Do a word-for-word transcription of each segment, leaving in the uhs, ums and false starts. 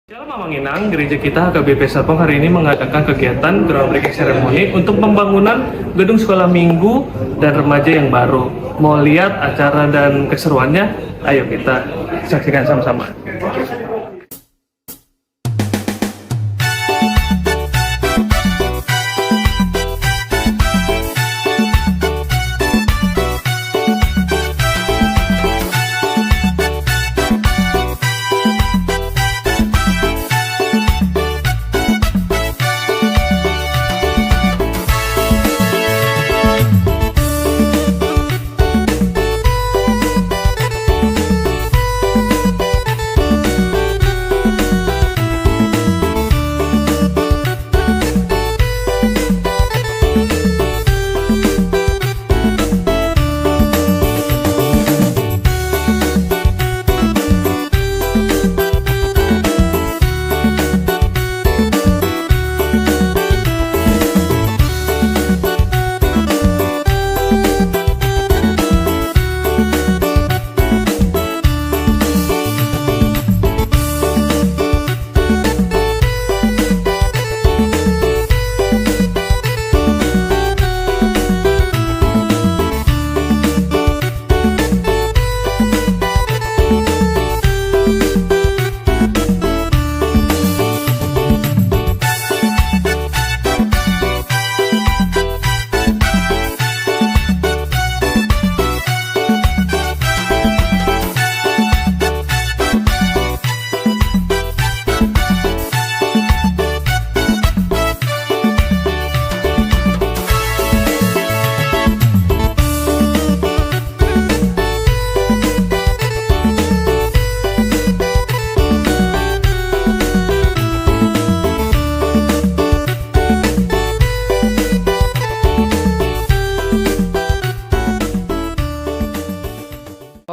Shalom Amang Inang, gereja kita H K B P Serpong hari ini mengadakan kegiatan groundbreaking ceremony untuk pembangunan gedung sekolah minggu dan remaja yang baru. Mau lihat acara dan keseruannya? Ayo kita saksikan sama-sama.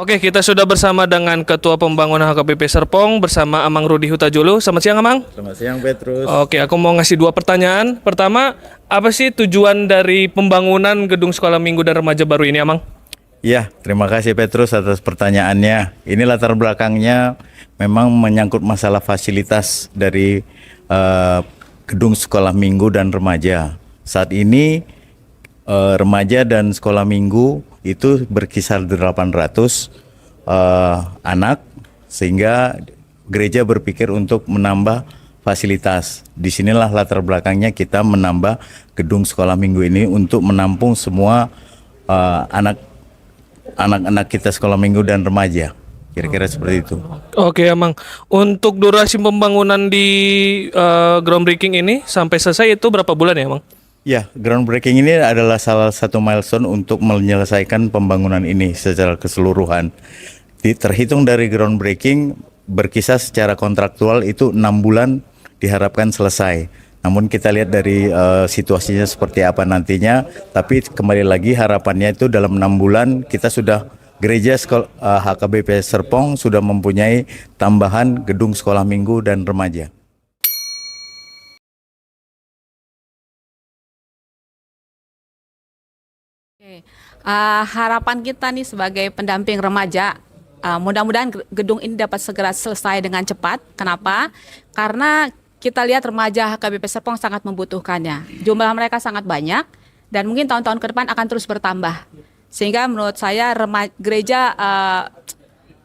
Oke, kita sudah bersama dengan Ketua Pembangunan H K B P Serpong, bersama Amang Rudi Hutajulu. Selamat siang, Amang. Selamat siang, Petrus. Oke, aku mau ngasih dua pertanyaan. Pertama, apa sih tujuan dari pembangunan gedung sekolah minggu dan remaja baru ini, Amang? Ya, terima kasih, Petrus, atas pertanyaannya. Ini latar belakangnya memang menyangkut masalah fasilitas dari, eh, gedung sekolah minggu dan remaja. Saat ini, eh, remaja dan sekolah minggu itu berkisar delapan ratus, eh, anak, sehingga gereja berpikir untuk menambah fasilitas. Di sinilah latar belakangnya kita menambah gedung sekolah minggu ini untuk menampung semua, eh, anak, anak-anak kita sekolah minggu dan remaja. Kira-kira seperti itu. Oke, Amang. Untuk durasi pembangunan di, eh, groundbreaking ini sampai selesai itu berapa bulan ya, Amang? Ya, groundbreaking ini adalah salah satu milestone untuk menyelesaikan pembangunan ini secara keseluruhan. Di, terhitung dari groundbreaking, berkisar secara kontraktual itu enam bulan diharapkan selesai. Namun kita lihat dari, eh, situasinya seperti apa nantinya. Tapi kembali lagi, harapannya itu dalam enam bulan kita sudah, gereja sekol-, eh, H K B P Serpong sudah mempunyai tambahan gedung sekolah minggu dan remaja. Oke. Eh, harapan kita nih sebagai pendamping remaja, eh, mudah-mudahan ge-, gedung ini dapat segera selesai dengan cepat. Kenapa? Karena kita lihat remaja H K B P Serpong sangat membutuhkannya. Jumlah mereka sangat banyak dan mungkin tahun-tahun ke depan akan terus bertambah. Sehingga menurut saya rema-, gereja, eh,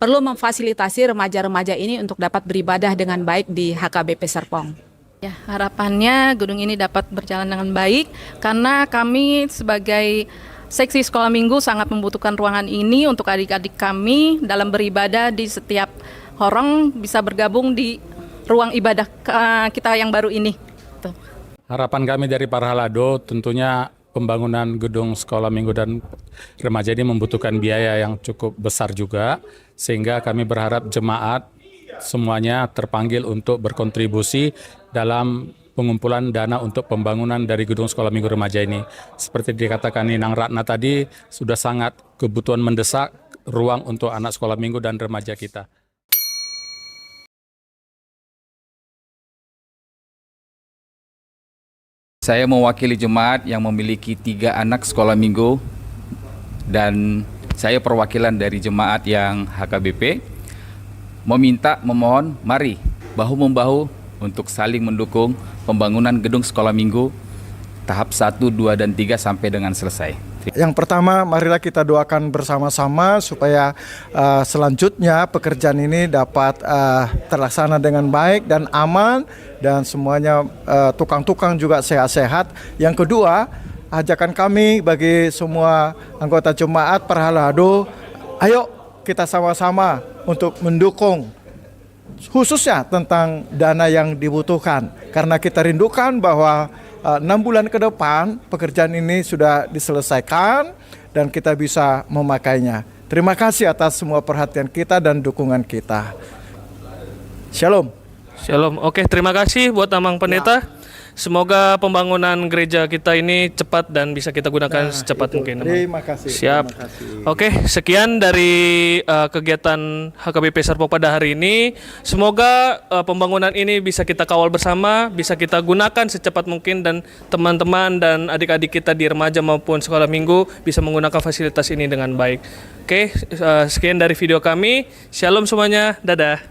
perlu memfasilitasi remaja-remaja ini untuk dapat beribadah dengan baik di H K B P Serpong. Ya, harapannya gedung ini dapat berjalan dengan baik karena kami sebagai seksi sekolah minggu sangat membutuhkan ruangan ini untuk adik-adik kami dalam beribadah di setiap horong bisa bergabung di ruang ibadah, eh, kita yang baru ini. Tuh. Harapan kami dari Parhalado tentunya pembangunan gedung sekolah minggu dan remaja ini membutuhkan biaya yang cukup besar juga, sehingga kami berharap jemaat semuanya terpanggil untuk berkontribusi dalam pengumpulan dana untuk pembangunan dari gedung sekolah minggu remaja ini. Seperti dikatakan Inang Ratna tadi, sudah sangat kebutuhan mendesak ruang untuk anak sekolah minggu dan remaja kita. Saya mewakili jemaat yang memiliki tiga anak sekolah minggu, dan saya perwakilan dari jemaat yang H K B P, meminta, memohon, mari bahu-membahu untuk saling mendukung pembangunan gedung sekolah minggu tahap satu, dua, dan tiga sampai dengan selesai. Yang pertama, marilah kita doakan bersama-sama supaya, eh, selanjutnya pekerjaan ini dapat, eh, terlaksana dengan baik dan aman, dan semuanya, eh, tukang-tukang juga sehat-sehat. Yang kedua, ajakan kami bagi semua anggota jemaat, parhalado, ayo kita sama-sama untuk mendukung khususnya tentang dana yang dibutuhkan. Karena kita rindukan bahwa, eh, enam bulan ke depan pekerjaan ini sudah diselesaikan dan kita bisa memakainya. Terima kasih atas semua perhatian kita dan dukungan kita. Shalom. Shalom. Oke, terima kasih buat Amang Pendeta. Semoga pembangunan gereja kita ini cepat dan bisa kita gunakan secepat mungkin, Amang. Terima kasih. Siap. Terima kasih. Oke, sekian dari, eh, kegiatan H K B P Sarpo pada hari ini. Semoga, eh, pembangunan ini bisa kita kawal bersama, bisa kita gunakan secepat mungkin, dan teman-teman dan adik-adik kita di remaja maupun sekolah minggu bisa menggunakan fasilitas ini dengan baik. Oke, eh, sekian dari video kami. Shalom semuanya. Dadah.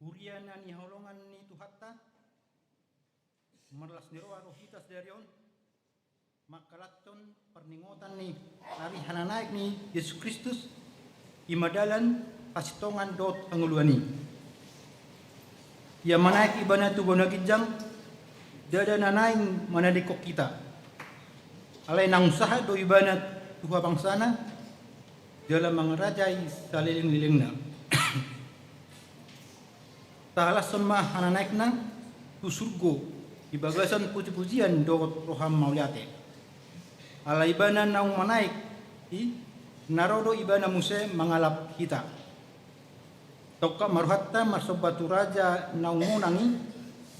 Huria na hinaholongan ni Tuhanta, marlas ni roha do hita sadari on, mangkalakhon parningotan ni ari hananaek ni Jesus Kristus, i ma dalan, hasintongan dohot hangoluan i. Ia manaek Ibana tu banua ginjang, ndada na naeng manadingkon hita. Alai naung sahat do Ibana tu habangsana, jala mangarajai salelenglelengna. Tahalashon ma hananaekna tu surgo di bagasan pujipujian dohot roha mauliate. Ala Ibana naung manaek i, na ro do Ibana muse mangalap hita. Tongka ma rohanta marsomba tu Raja naung monang i,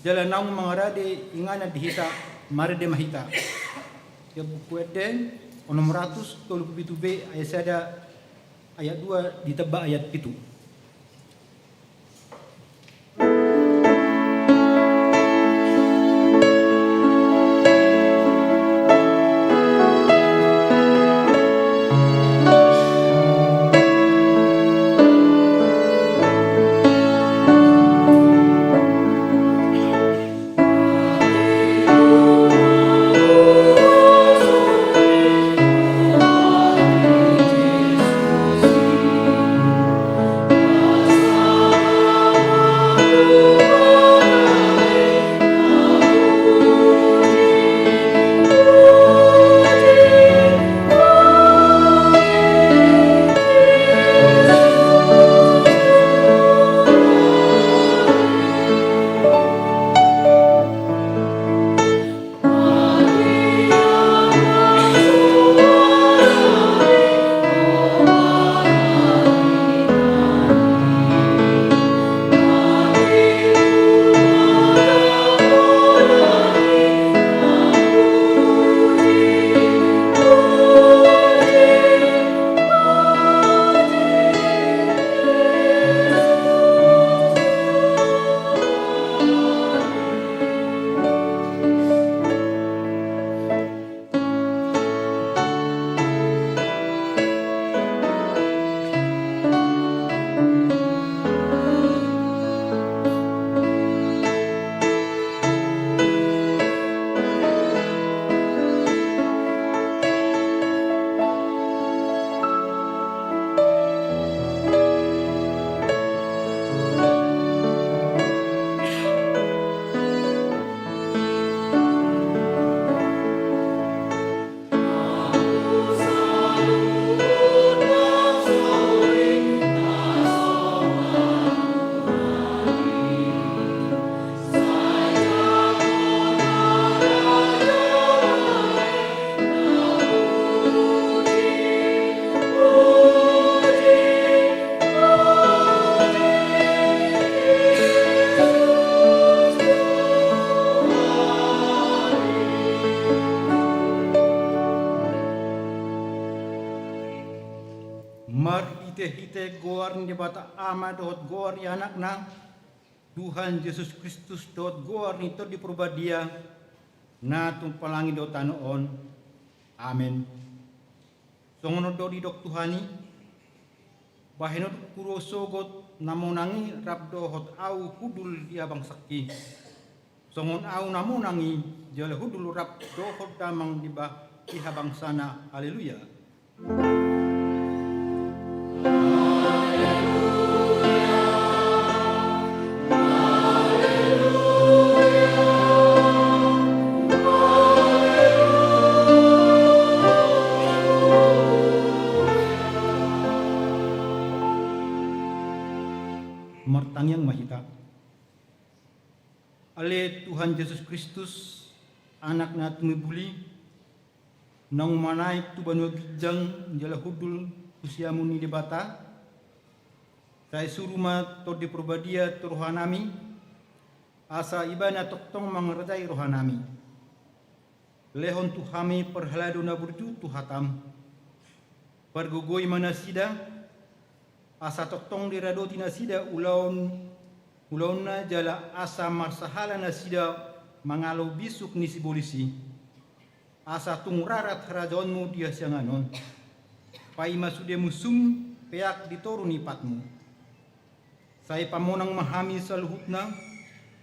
jala naung mangarade inganan di hita, marende ma hita. Ia Buku Ende onom ratus tolu pulu pitu B ayat sada, ayat dua ditamba ayat pitu. Goar ni Debata Ama dohot goar ni Anakna, Tuhan Jesus Kristus, dohot goar ni Tondi Porbadia, na tumpak langit dohot tano on. Amen. Songon on do didok Tuhan i: Bahenonku do sogot na monang i rap dohot ahu hundul di habangsangki. Songon ahu na monang i, jala hundul rap dohot damang di ba-, di habangsana. Haleluya. Martangiang ma hita. Ale Tuhan Jesus Kristus, Anak na tumimbul i, naung manaek tu banua ginjang jala hundul tu siamun ni Debata, sai suru ma Tondi Porbadia tu rohanami, asa ibana tongtong mangarajai rohanami. Lehon tu hami parhalado na burju tu hatam. Pargogoi ma nasida, asa tongtong diradoti nasida ulaon, ulaonna, jala asa marsahala nasida mangalo bisuk ni sibolis i. Asa tung rarat harajaonmu di hasiangan on. Paima sude musum peak di toru ni patmu. Sai pamonang ma hami saluhutna,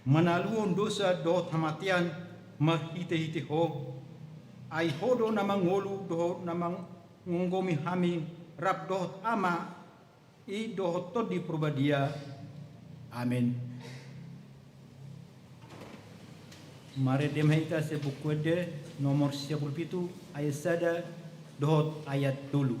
manaluhon dosa dohot hamatean marhitehite Ho. Ai Ho do na mangolu dohot na mangonggomi hami rap dohot Ama i dohot Tondi Porbadia. Amen. Marende ma hita sian Buku Ende nomor sia pulu pitu, ayat sada dohot ayat tolu.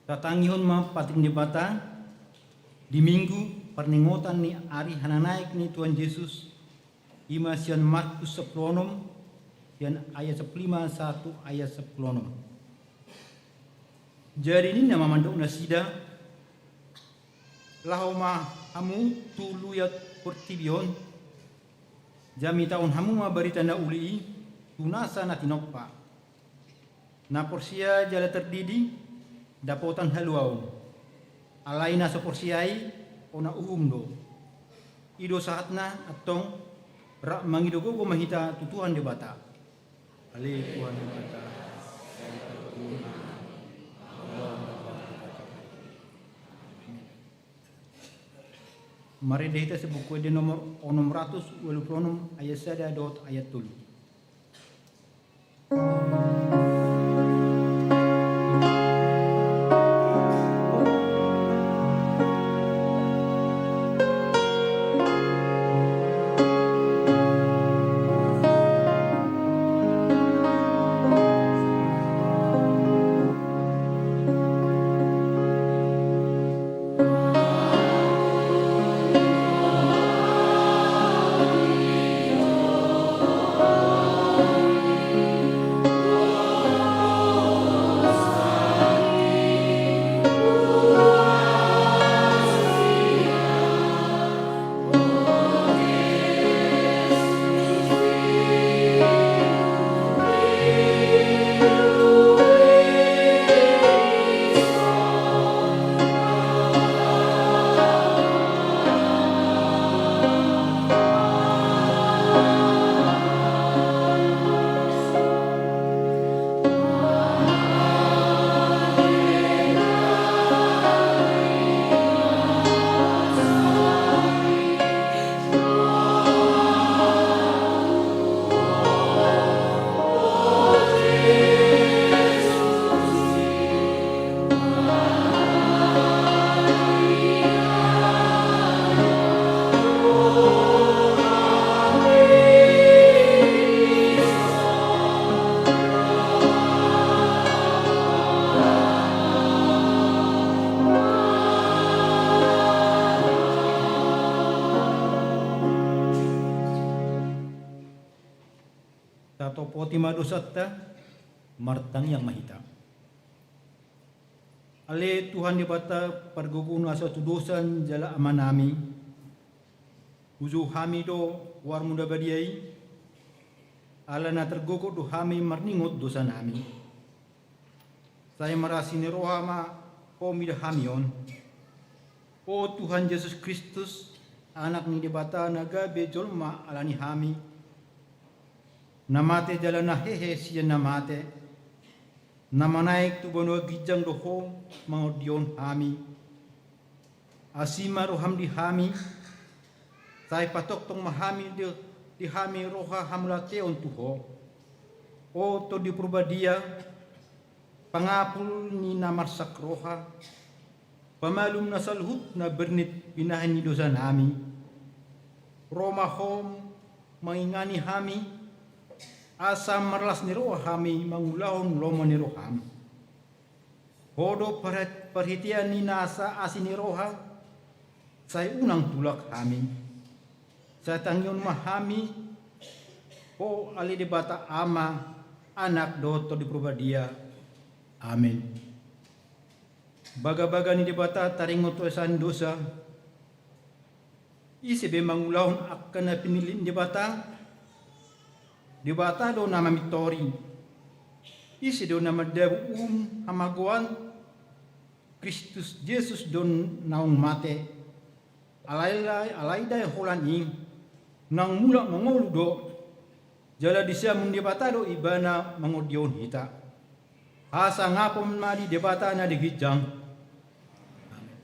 Tatangihon ma patik ni Debata di Minggu parningotan ni ari hananaek ni Tuhan Jesus, i ma sian Markus sampulu onom, sian ayat sampulu lima sahat tu ayat sampulu onom. Jadi ninna ma mandok nasida: Laho ma hamu tu luat portibi on, jamitahon hamu ma barita na uli i tu nasa na tinompa. Na porsea jala tardidi dapotan haluaon. Alai na so porsea i hona uhum do. I do sahatna. Antong, rap mangido gogo ma hita tu Tuhan Debata. Ale Tuhan Debata. Marende hita sian Buku Ende nomor onom ratus ualu pulu onom, ayat sada dohot ayat tolu. Ima dosanta, martangiang ma hita. Ale Tuhan Debata, pargogo na so tudosan jala Amanami, hujou hami do goarMu na badia i, ala na targogo do hami marningot dosanami. Sai marasi ni roha ma Ho mida hami on. O Tuhan Jesus Kristus, Anak ni Debata na gabe jolma ala ni hami, na mate jala na hehe sian na mate, na manaek tu banua ginjang do Ho mangondihon hami. Asi ma rohaM di hami, sai patongtong ma hami di, di hami roha hamauliateon tu Ho. O Tondi Porbadia, pangapul ni na marsak roha, pamalum na saluhut na bernit binahen ni dosanami. Ro ma Ho mangingani hami, asa marlas ni roha hami mangulahon lomo ni rohaM. Ho do parhat-, parhitean ni nasa asi ni roha, sai unang tulak hami. Sai tangihon ma hami, Ho ale Debata Ama, Anak dohot Tondi Porbadia. Amen. Bagabaga ni Debata taringot tu esa ni dosa. Ise be mangulahon angka na pinillit ni Debata? Debata do na mamintori. Ise do na mandabu uhum hamagoan? Kristus Jesus do naung mate. Alai, alai dae holan i, naung mulak mangolu do. Jala di siamun Debata do Ibana mangondihon hita. Hasangapon ma di Debata na di ginjang. Amen.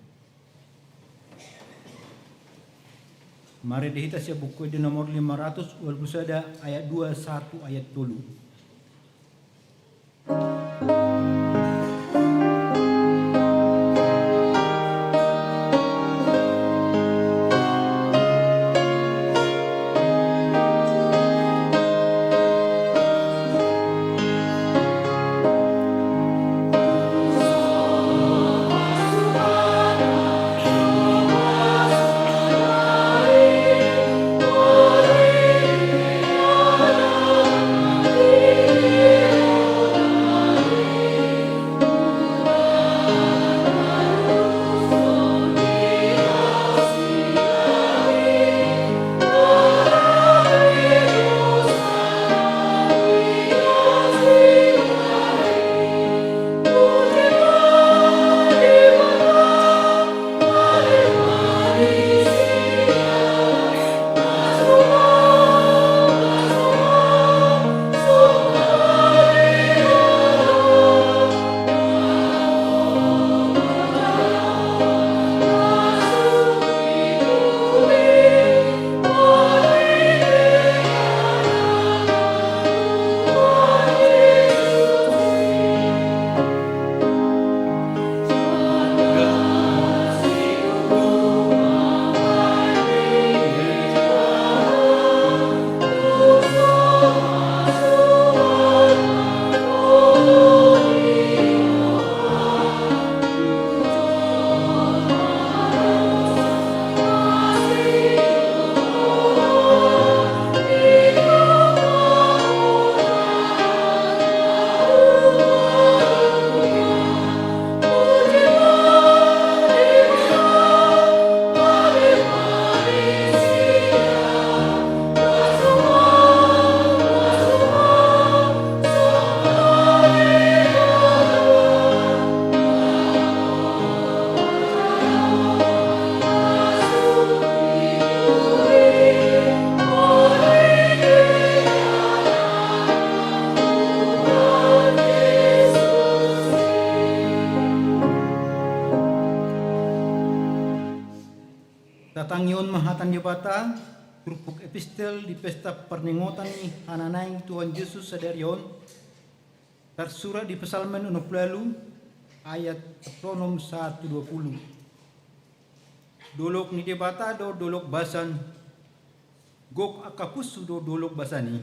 Marende hita sian Buku Ende nomor lima ratus ualu pulu sada, ayat dua sahat tu ayat tolu. Tatangihon ma hata ni Debata, turpuk epistel di pesta parningotan ni hananaeng Tuhan Jesus sadari on, tarsurat di Psalmen onom pulu ualu, ayat onom sahat tu dua pulu. Dolok ni Debata do dolok basan, gok angka punsu do dolok basan i.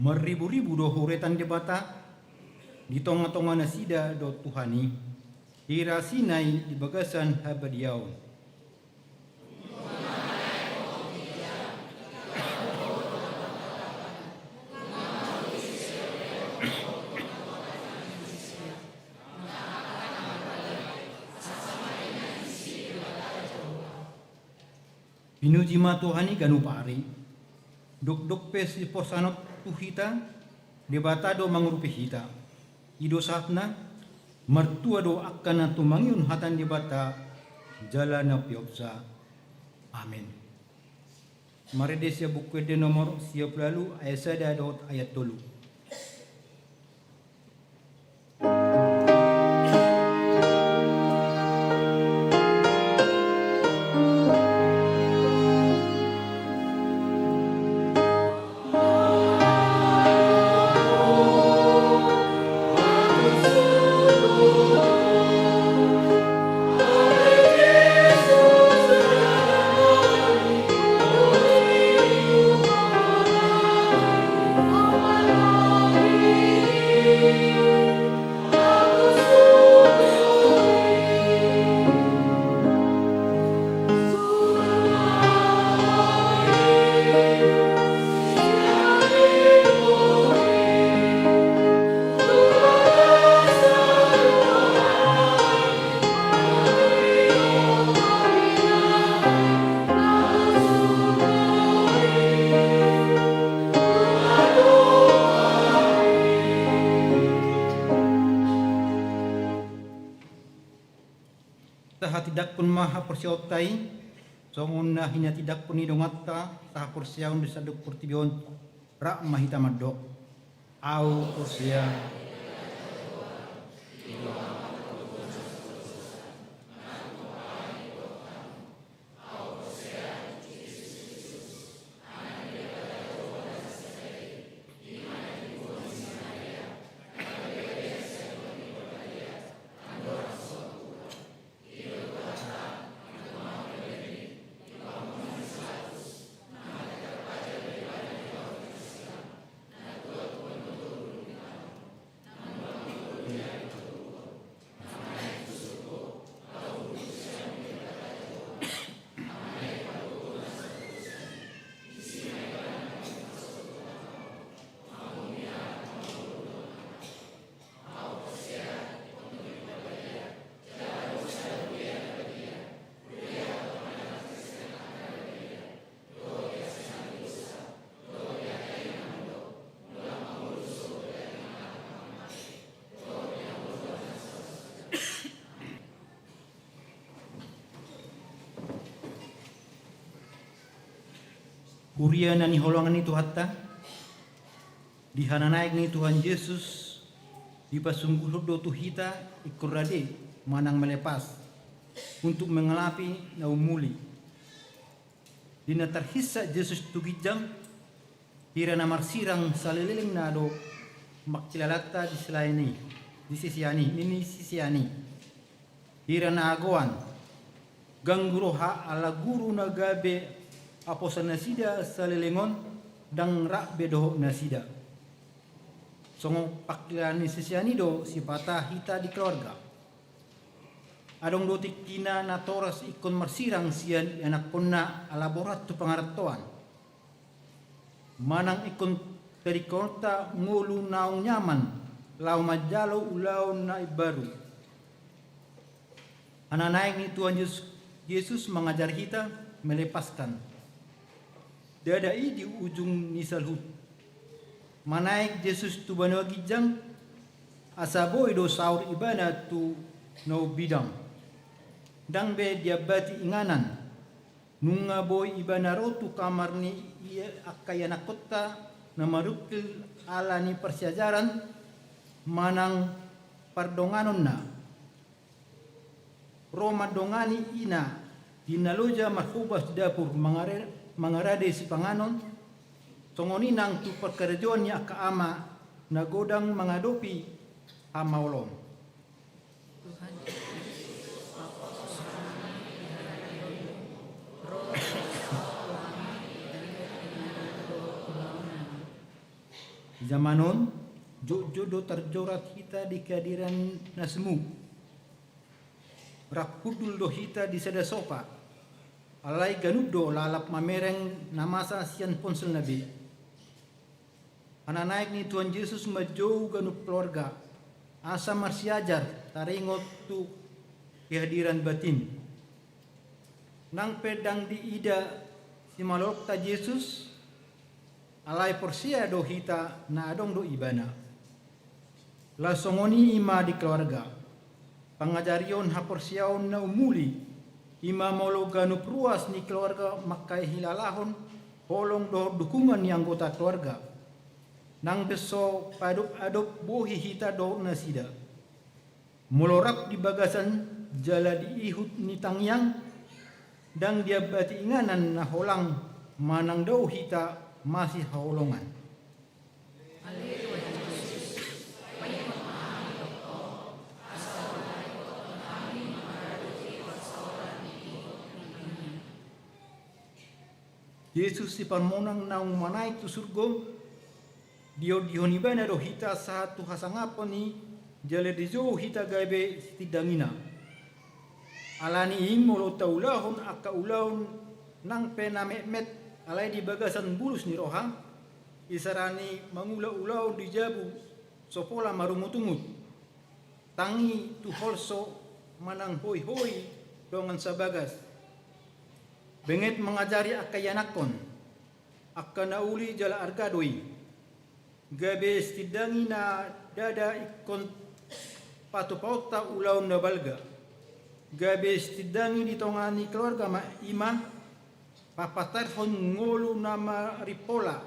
Marriburibu do huretan Debata di tongatonga nasida dohot Tuhan i, hira asi nai di bagasan habadiaon. Pinuji ma Tuhan i ganup ari. Dokdok pe siporsanon tu hita, Debata do mangurupi hita. I do sahatna, martua do angka na tumangihon hata ni Debata jala na pionsa. Amen. Marende sian Buku Ende nomor sia pulu ualu, ayat sada dohot ayat tolu. Tahatindangkon ma haporseaonta i, songon na hinatindangkon ni donganta sahaporseaon di sandok portibi on, rap ma hita mandok. Ahu porsea. Huria na hinaholongan ni Tuhanta, di hananaek ni Tuhan Jesus, dipasungguhon do tu hita ingkon rade manang melepas, untuk mengelapi na umuli. Di na tarhinsa Jesus tu ginjang, hira na marsirang saleleng na do mangkilalanta di sisean i, di sisean i, nini sisean i. Hira na agoan, ganggu roha ala guru na gabe apostel nasida saleleng on, ndang rap be dohot nasida. Songon pangkilalaan ni sisean i do sipata hita di keluarga. Adong do tingkina natoras ingkon marsirang sian ianakkonna ala borat tu pangarantoan. Manang ingkon tadingkononta ngolu naung nyaman laho manjalo ulaon na imbaru. Hananaek ni Tuhan Jesus, Jesus mangajari hita melepaskan. Ndada i di ujung ni saluhut. Manaek Jesus tu banua ginjang, asa boi do saur ibana tu na umbidang. Ndang be diambati inganan. Nunga boi ibana ro tu kamar ni ia angka ianakkonta na marungkil ala ni parsiajaran manang pardonganonna. Ro mandongani ina di na loja marhobas di dapur mangare-, mangarade sipanganon, songon i nang tu parkarejoan ni angka ama na godang mangadopi hamaolon. Tuhan Jesus, papuji hami di haradeonmu, ro ma Tuhan di haradeonmu, ro ma Tuhan di haradeonmu. Zaman on, jotjot do tarjorat hita di hadiran na semu. Rap hundul do hita di sada sopa. Alai ganup do lalap mamereng na masa sian ponselna be. Hananaek ni Tuhan Jesus manjou ganup keluarga, asa marsiajar taringot tu kehadiran batin. Nang pe ndang diida simalolokta Jesus, alai porsea do hita na adong do Ibana. Laos songon i ma di keluarga. Pangajarion haporseaon na umuli, i ma molo ganup ruas ni keluarga mangkahilalahon holong dohot dukungan ni anggota keluarga. Nang pe so paadop-adop bohi hita dohot nasida. Molo rap di bagasan jala di ihut ni tangiang, ndang diambati inganan na holang manang dao hita masihaholongan. Jesus siparmonang naung manaek tu surgo, diondihon Ibana do hita sahat tu hasangapon i, jala dijou hita gabe sitindangina. Alani i molo taulahon angka ulaon nang pe na metmet alai di bagasan bulus ni roha, isarani mangula ulaon di jabu so pola marungutungut. Tangi tu holso manang hoihoi dongan sabagas. Benget mangajari angka ianakhon, angka na uli jala arga do i. Gabe sitindangi na ndada ingkon patupaonta ulaon na balga. Gabe sitindangi di tonga ni keluarga ma i ma papatarhon ngolu na marimpola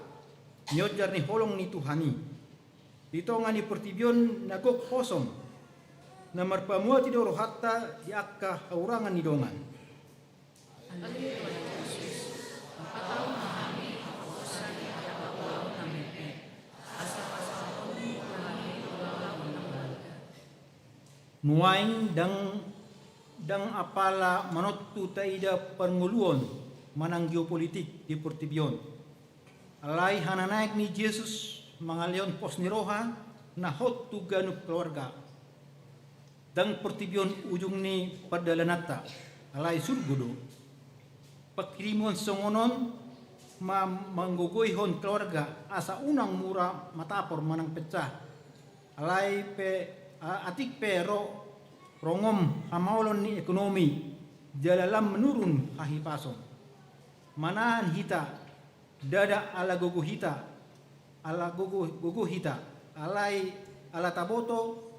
nionjar ni holong ni Tuhan i. Di tonga ni portibi on na gok hosom, na marpamuati do rohanta di angka haurangan ni dongan. Nuaeng ndang, ndang apala manontu taida parngoluon manang geopolitik di portibi on. Alai hananaek ni Jesus mangalehon pos ni roha na hot tu ganup keluarga. Ndang portibi on ujung ni pardalananta, alai surgo do. Panghirimon songon on ma manggogoihon keluarga asa unang mura matapor manang pecah. Alai pe, a-, atik pe ro rongom hamaolon ni ekonomi, jala lam menurun hahipason. Manahan hita, ndada ala gogo hita, ala gogo, gogo hita, alai ala taboto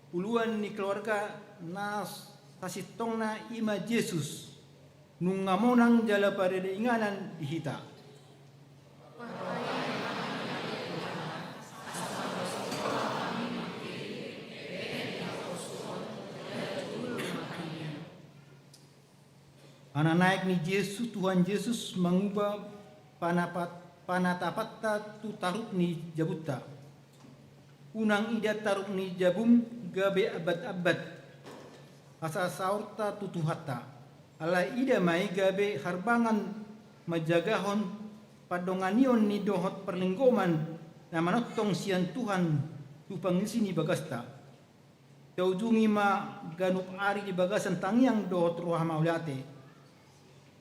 uluan ni keluarga na sasintongna i ma Jesus. Nunga monang jala parade inganan di hita. Hananaek ni Jesus, Tuhan Jesus manguba panapat-, panatapanta tu tarup ni jabunta. Unang ida tarup ni jabum gabe ambat-ambat, asa saorta tu Tuhanta. Alai ida ma i gabe harbangan manjagahon pandonganion ni dohot parlinggoman na manongtong sian Tuhan tu pangisi ni bagasta. Taujungi ma ganup ari di bagasan tangiang dohot roha mauliate.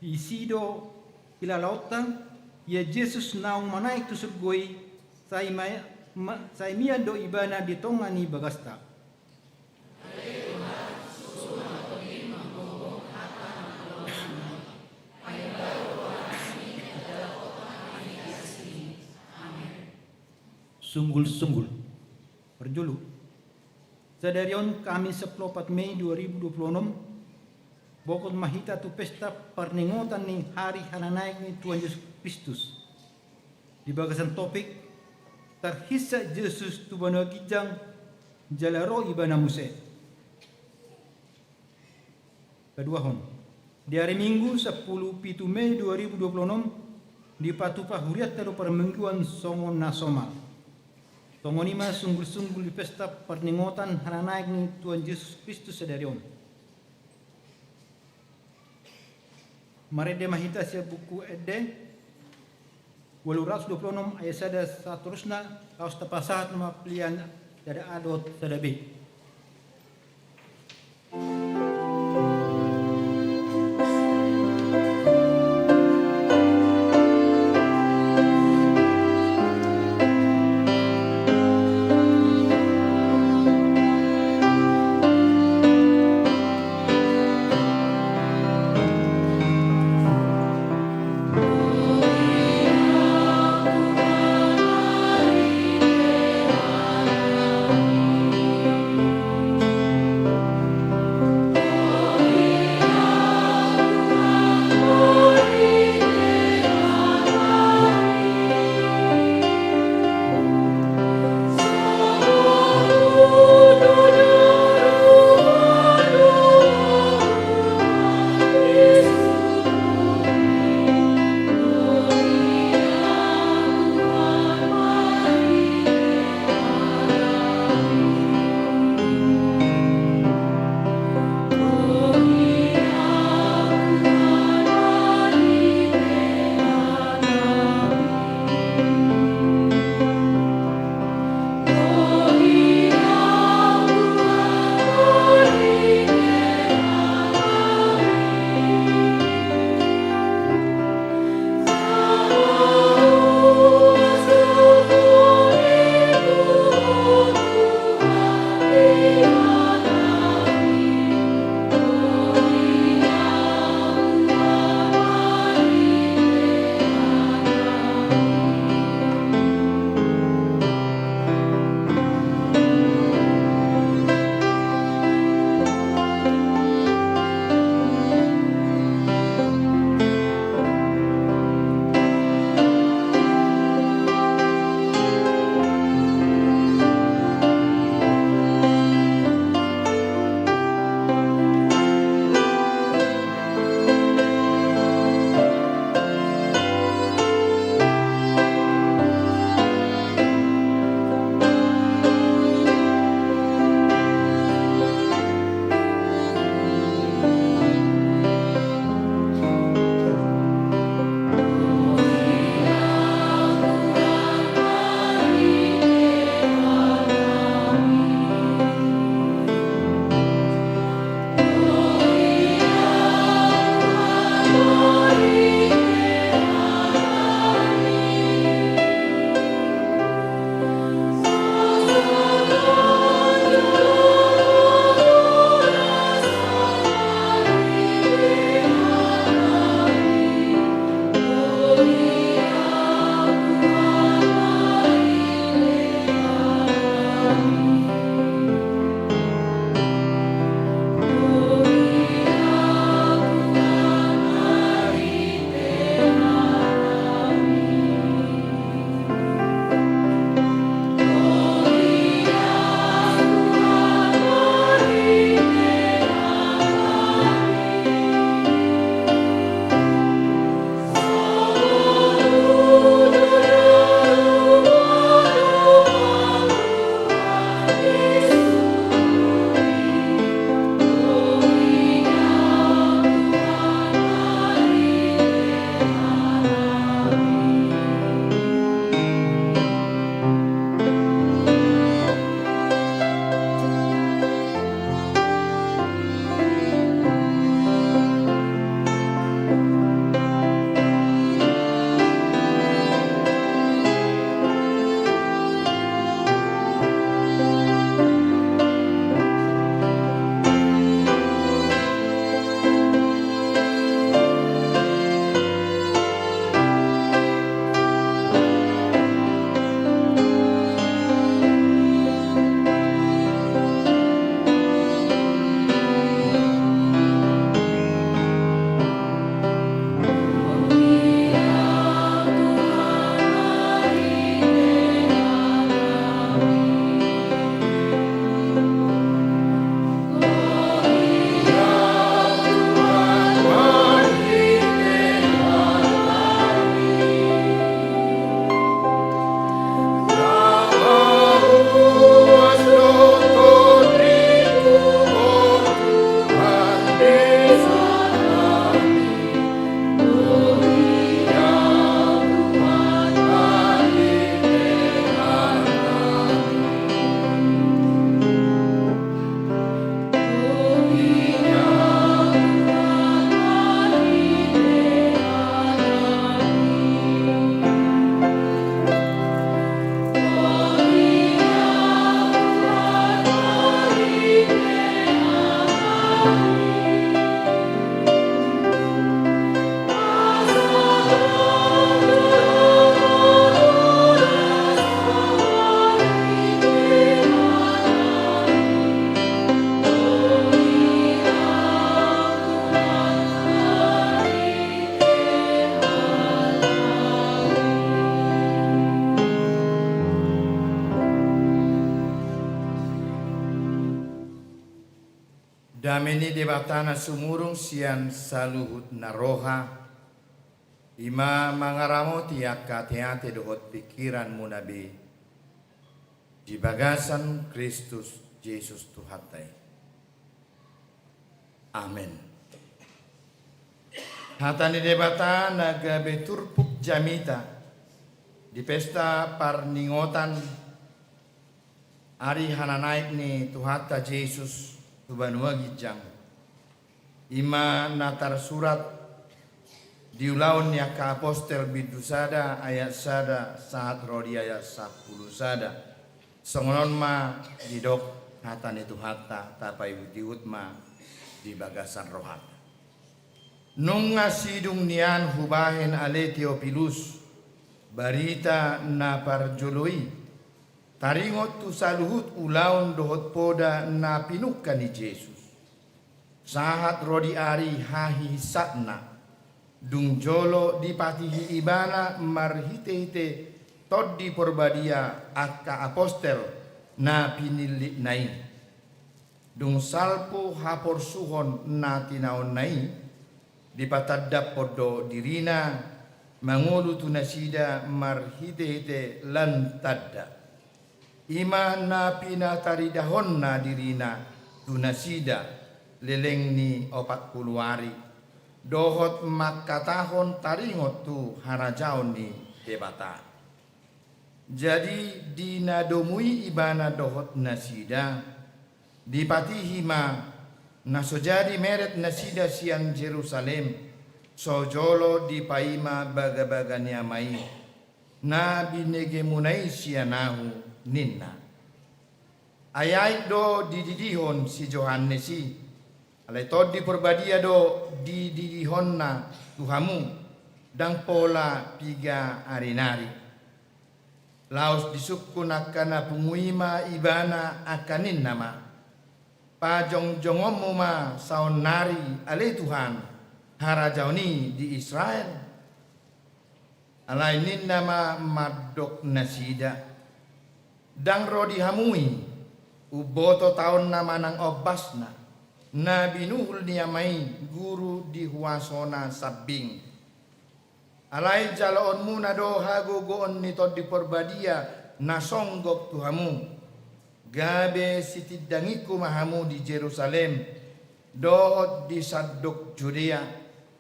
Disi do hilalaonta, ia Jesus naung manaek tu surgo i, sai ma-, ma-, sai mian do Ibana di tonga ni bagasta. Sunggul-sunggul. Parjolo. Sadari on Kamis sampulu opat Mei dua ribu dua puluh enam, bohot ma hita tu pesta parningotan ni hari hananaek ni Tuhan Jesus Kristus. Di bagasan topik, tarhinsa Jesus tu banua ginjang, jala ro Ibana muse. Paduahon. Di ari Minggu sampulu pitu Mei dua ribu dua puluh enam, dipatupa hurianta do parmingguan songon na somal. Songon i ma sunggul-sunggul di pesta parningotan hananaek ni Tuhan Jesus Kristus sadari on. Marende ma hita sian Buku Ende, ualu ratus dua pulu onom ayat sada sahat saluhutna, laos tapasahat ma pelean sada A dohot sada B. Dame ni Debata na sumurung sian saluhut na roha, i ma mangaramoti angka ateate dohot pingkiranmuna be di bagasan Kristus Jesus Tuhanta i. Amen. Hata ni Debata na gabe turpuk jamita di pesta parningotan ari hananaek ni Tuhanta Jesus tu banua ginjang, i ma na tarsurat di Ulaon ni angka Apostel bindu sada ayat sada sahat ro di ayat sampulu sada. Songon on ma didok hata ni Tuhanta, tapaihutihut ma di bagasan rohanta. Nunga sidung nian hubahen ale Teopilus, barita na parjolo i, taringot tu saluhut ulaon dohot poda na pinungka ni Jesus. Sahat ro di ari hahihinsatna, dung jolo dipatihi ibana marhitehite Tondi Porbadia angka apostel na pinillitna i. Dung salpu haporsuhon na tinaonna i, dipatandahon do dirina mangolu tu nasida marhitehite lan tanda. I ma na pinataridahonna dirina tu nasida leleng ni opat pulu ari, dohot mangkatahon taringot tu harajaon ni Debata. Jadi di na domu i ibana dohot nasida, dipatihi ma na so jadi meret nasida sian Jerusalem, so jolo dipaima bagabaga ni Ama i, na binegemuna i sian ahu, ninna. Ai aek do dididihon si Johannes i, alai Tondi Porbadia do dididihonna tu hamu, ndang pola piga ari nari. Laos disungkun angka na pungu i ma ibana angka ninna ma, pajongjongonmu ma saonnari ale Tuhan, harajaon i di Israel. Alai ninna ma mandok nasida, ndang ro di hamu i, umboto taonna manang ombasna, na binuhul ni Ama i guru di huasona sambing. Alai jaloonmuna do hagogoon ni Tondi Porbadia na songgop tu hamu, gabe sitindangingku ma hamu di Jerusalem, dohot di sandok Judea,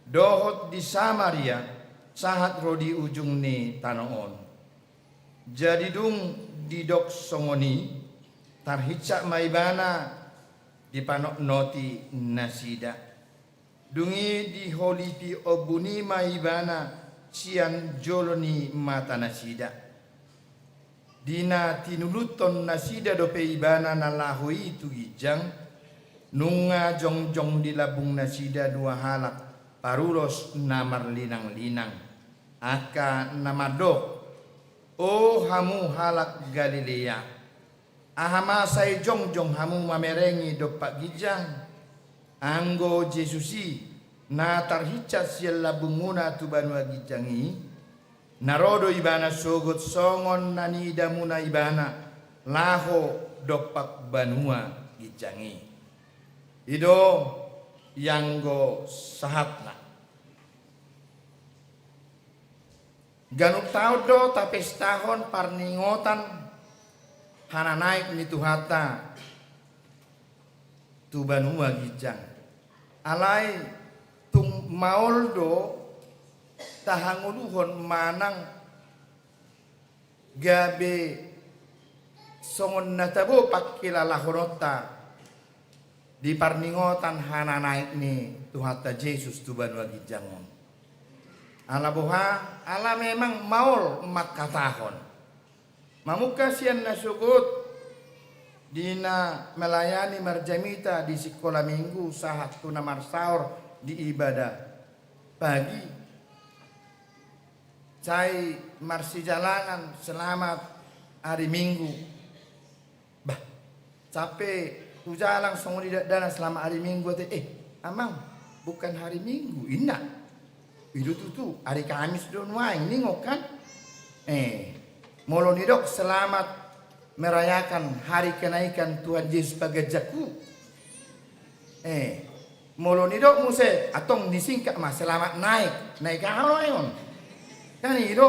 dohot di Samaria, sahat ro di ujung ni tano on. Jadi dung didok songon i, tarhinsat ma ibana dipanotnoti nasida. Dung i diholipi ombun i ma ibana sian jolo ni mata nasida. Di na tinuluthon nasida dope ibana na laho i tu ginjang, nunga jongjong di lambung nasida dua halak parulos na marlinanglinang, angka na mandok, O hamu halak Galilea, aha ma sai jongjong hamu mamerengi dompak ginjang? Anggo Jesus i, na tarhinsat sian lambungmuna tu banua ginjang i, na ro do ibana sogot songon na niidamuna ibana laho dompak banua ginjang i. I do ianggo sahatna. Ganup taon do tapestahon parningotan hananaek ni Tuhanta tu banua ginjang. Alai tung maol do tahangoluhon manang gabe songon na tabo pangkilalahononta di parningotan hananaek ni Tuhanta Jesus tu banua ginjang on. Ala boha, ala memang maol mangkatahon. Mamungka sian na sogot di na melayani marjamita di sikola minggu sahat tu na marsaor di ibadah pagi. Sai marsijalangan selamat ari Minggu. Bah, sampe tu jalang songon i dakdanak selamat ari Minggu ate, eh, Amang, bukan hari Minggu, inna. I do tutu, ari Kamis do nuaeng ningon kan. Eh, molo nidok selamat merayakan hari kenaikan Tuhan Yesus paganjangku. Eh, molo nidok muse, antong disingkat ma, selamat naik. Naik aha on? Kan i do.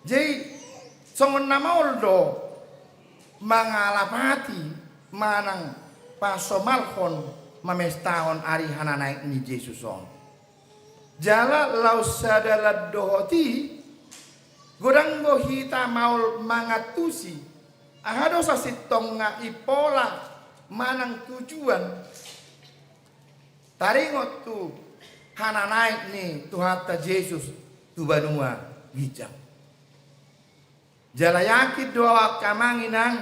Jadi, songon na maol do mangalapati manang pasomalhon mamestahon ari hananaek ni Jesus on. Jala laos sada lan dohot i, godang do hita maol mangantusi, aha do sasintongna i pola manang tujuan taringot tu hananaek ni Tuhanta Jesus tu banua ginjang. Jala yakin do au angka amang inang,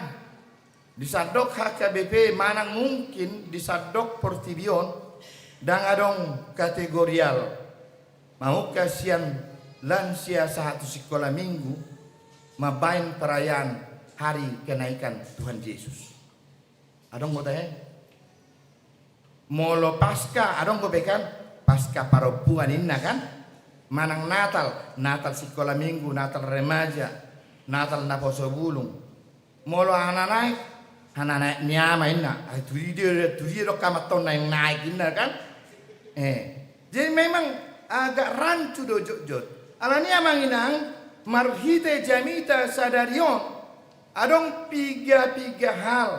di sandok H K B P manang mungkin di sandok portibi on, ndang adong kategorial mamungka sian lansia sahat tu sikola minggu mambaen perayaan hari kenaikan Tuhan Jesus. Adong do tahe? Molo Paskah, adong do pe kan? Paskah parompuan inna kan? Manang Natal, Natal sikola minggu, Natal remaja, Natal naposo bulung. Molo hananaek, hananaek ni ama inna. Ai tu dia, tu dia do hamu antong naeng naek inna kan? Eh, jadi memang agak rancu do jotjot. Alani i amang inang, marhite jamita sadari on, adong piga-piga hal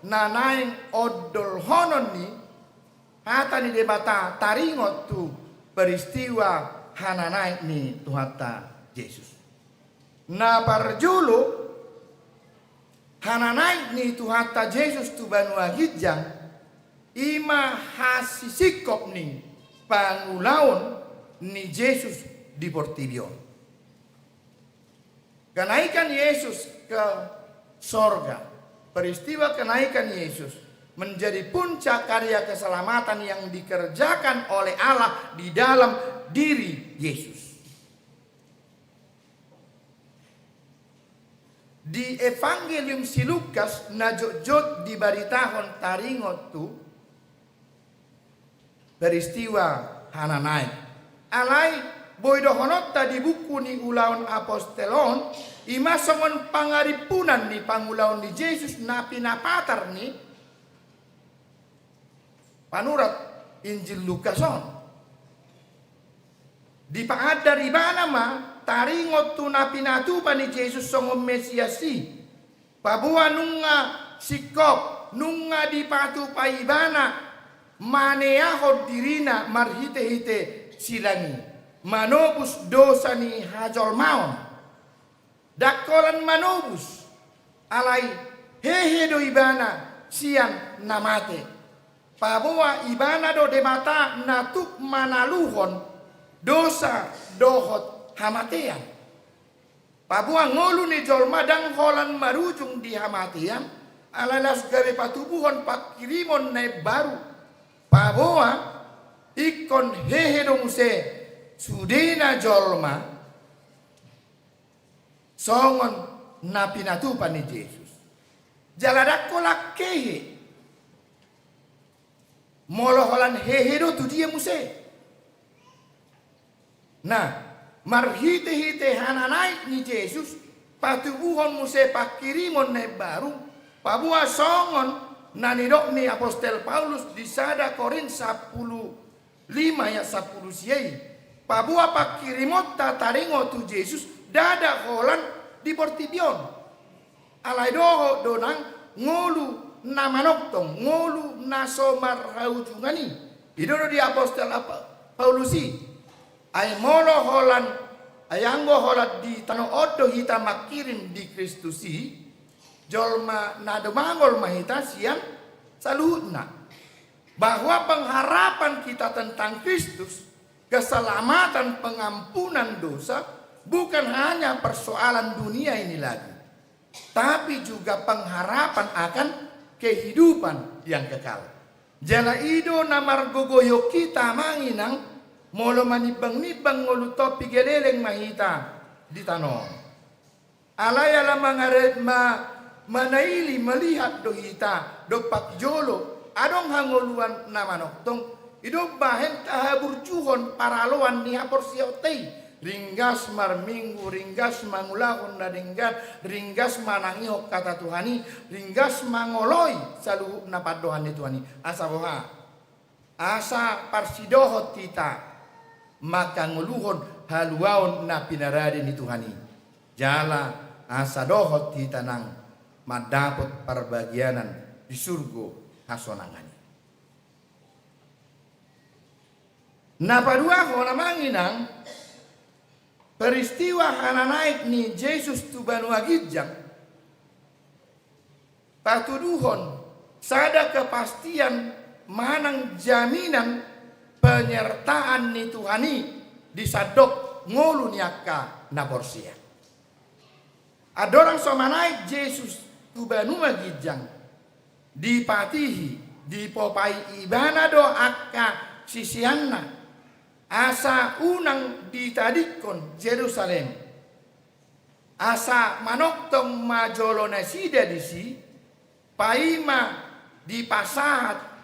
na naeng ondolhonon ni hata ni Debata taringot tu peristiwa hananaek ni Tuhanta Jesus. Na parjolo, hananaek ni Tuhanta Jesus tu banua ginjang, i ma hasisingkop ni pangulaon ni Jesus di portibi on. Kenaikan Yesus ke sorga, peristiwa kenaikan Yesus menjadi puncak karya keselamatan yang dikerjakan oleh Allah di dalam diri Yesus. Di Evangelium si Lukas na jotjot dibaritahon taringot tu peristiwa hananaek. Alai boi dohononta di buku ni Ulaon Apostel on, i ma songon pangarimpunan ni pangulaon ni Jesus na pinapatar ni panurat Injil Lukas on. Dipaandar ibana ma taringot tu na pinatupa ni Jesus songon Mesias i. Paboa nunga singkop, nunga dipatupa ibana maneahon dirina marhite-hite silang i, manobus dosa ni hajolmaon. Ndang holan manobus, alai hehe do ibana sian na mate. Paboa ibana do Debata na tuk manaluhon dosa dohot hamatean. Paboa ngolu ni jolma ndang holan marujung di hamatean, alai laos gabe patubuhon pangkirimon na imbaru. Paboa ingkon hehe do muse sudena jolma songon na pinatupa ni Jesus. Jala ndang holan hehe. Molo holan hehe do, tu dia muse? Nah, marhite-hite hananaek ni Jesus, patubuhon muse pangkirimon na imbaru, paboa songon na nidok ni Apostel Paulus di sada Korint sampulu lima ayat sampulu sia i, paboa pangkirimonta taringot tu Jesus ndada holan di portibi on. Alai dohot do nang ngolu na manongtong, ngolu na so marhaujungan i. I do do di Apostel apa-, Paulus i. Ai molo holan, ai anggo holan di tano on do hita mangkirim di Kristus i, jolma na dumangol ma hita sian saluhutna. Bahwa pengharapan kita tentang Kristus, keselamatan, pengampunan dosa, bukan hanya persoalan dunia ini lagi, tapi juga pengharapan akan kehidupan yang kekal. Jala i do na margogoihon hita amang inang, molo manimbang-nimbang ngolunta on, piga leleng ma hita di tano on. Alai ala mangare-, ma-, manaili, melihat do hita dompak jolo adong hangoluan na manongtong, i do umbahen tahaburjuhon paraloan ni haporseaonta i. Ringgas marminggu, ringgas mangulahon na denggan, ringgas manangihon hata Tuhan i, ringgas mangoloi saluhutna pandohan ni Tuhan i. Asa boha? Asa parsidohot hita mangkangoluhon haluaon na pinarade ni Tuhan i, jala asa dohot hita nang mandapot parbagianan di surgo hasonangan i. Na paduahon, amang inang, peristiwa hananaek ni Jesus tu banua ginjang patuduhon sada kepastian manang jaminan penyertaan ni Tuhan i di sandok ngolu ni angka na porsea. Andorang so manaek Jesus tu banua ginjang, dipatihi, dipopai ibana do angka siseanna asa unang ditadingkon Jerusalem, asa manongtong ma jolo nasida disi, paima dipasahat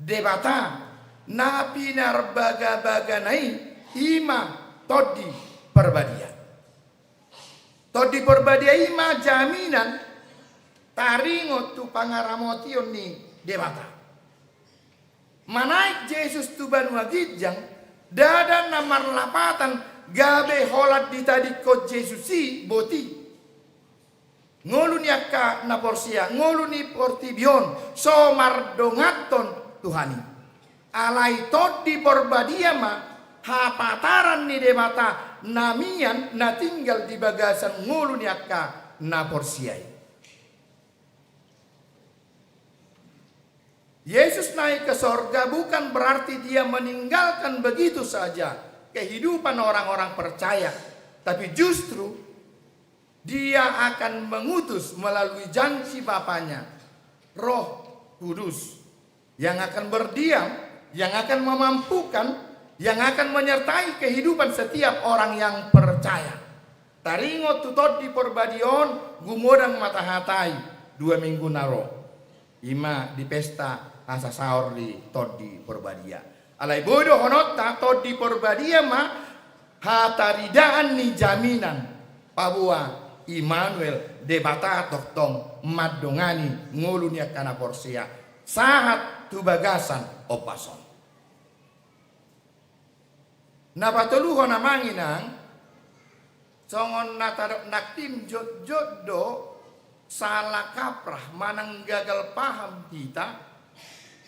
Debata na pinarbagabagana i, i ma Tondi Parbadia. Tondi Parbadia i ma jaminan taringot tu pangaramotion ni Debata. Manaek Jesus tu banua ginjang, ndada na marlapatan gabe holan ditadingkon Jesus i boti. Ngolu ni angka na porsea, ngolu ni portibi on, so mardonganhon Tuhan i. Alai Tondi Parbadia ma hapataran ni Debata na mian na tinggal di bagasan ngolu ni angka na porsea i. Yesus naik ke sorga bukan berarti Dia meninggalkan begitu saja kehidupan orang-orang percaya, tapi justru Dia akan mengutus melalui janji Bapa-Nya Roh Kudus yang akan berdiam, yang akan memampukan, yang akan menyertai kehidupan setiap orang yang percaya. Taringot tu Tondi Parbadia on, gumodang ma tahatai dua minggu na ro, i ma di pesta asa saor ni Tondi Parbadia. Alai boi dohononta, Tondi Parbadia ma hataridaan ni jaminan paboa Immanuel, Debata tongtong mandongani ngolu ni angka na porsea sahat tu bagasan ombas on. Na patoluhon, amang inang, songon na tadok nangkin, jotjot do salah kaprah manang gagal paham hita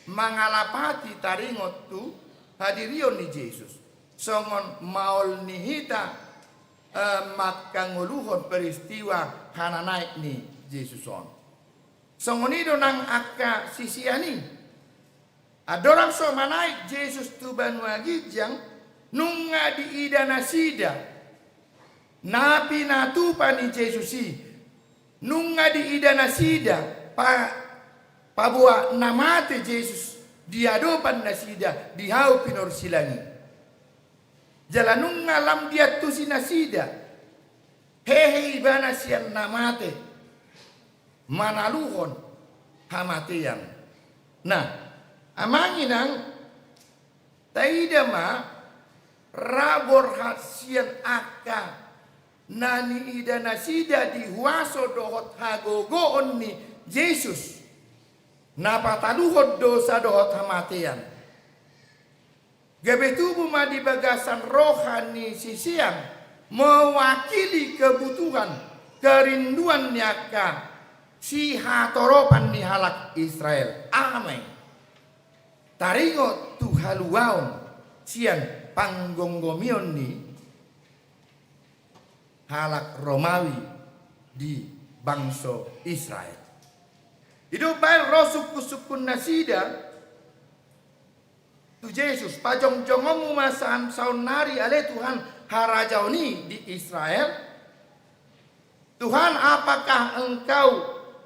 mangalapati taringot tu hadirion ni Jesus, songon maol ni hita, eh, mangkangoluhon peristiwa hananaek ni Jesus on. Songon i do nang angka sisean i. Andorang so manaek Jesus tu banua ginjang, nunga diida nasida na pinatupa ni Jesus i, nunga diida nasida pa-, paboa na mate Jesus di adopan nasida di hau pinorsilang i. Jala nunga lam diantusi nasida hehe Ibana sian na mate manaluhon hamatean. Nah, amang inang, taida ma ra borhat sian angka na niida nasida di huaso dohot hagogoon ni Jesus na pataluhon dosa dohot hamatean. Gabe tubu ma di bagasan roha ni sisean mewakili kebutuhan, kerinduan ni angka sihatoropan ni halak Israel. Aha ma i? Taringot tu haluaon sian panggomgomion ni halak Romawi di bangso Israel. I do umbahen ro sungkunsungkun nasida tu Jesus, pajongjongonmu ma sa-, saonnari ale Tuhan harajaon i di Israel? Tuhan, apakah Engkau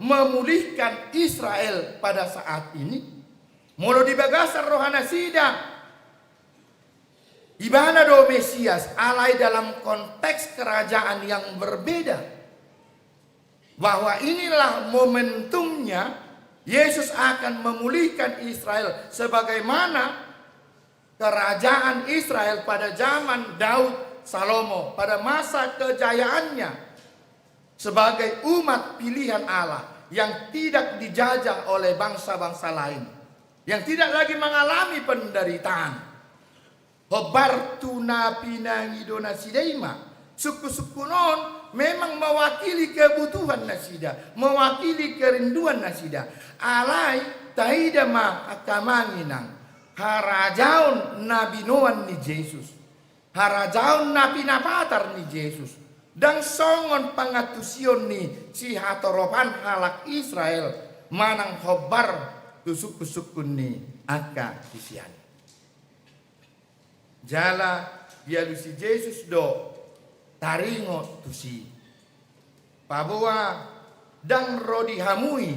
memulihkan Israel pada saat ini? Molo di bagasan roha nasida, Ibana do Mesias, alai dalam konteks kerajaan yang berbeda. Bahwa inilah momentumnya Yesus akan memulihkan Israel sebagaimana kerajaan Israel pada zaman Daud Salomo, pada masa kejayaannya sebagai umat pilihan Allah yang tidak dijajah oleh bangsa-bangsa lain. yang tidak lagi mengalami penderitaan. Hombar tu na pinangido nasida i ma. Sungkun-sungkun on memang mewakili kebutuhan nasida, mewakili kerinduan nasida. Alai taida ma angka amang inang, harajaon na binoan ni Jesus, harajaon na pinapatar ni Jesus, ndang songon pangantusion ni sihatoropan halak Israel manang hombar tu sungkun-sungkun ni angka sisean. Jala dialusi Jesus do taringot tusi, paboa ndang ro di hamu i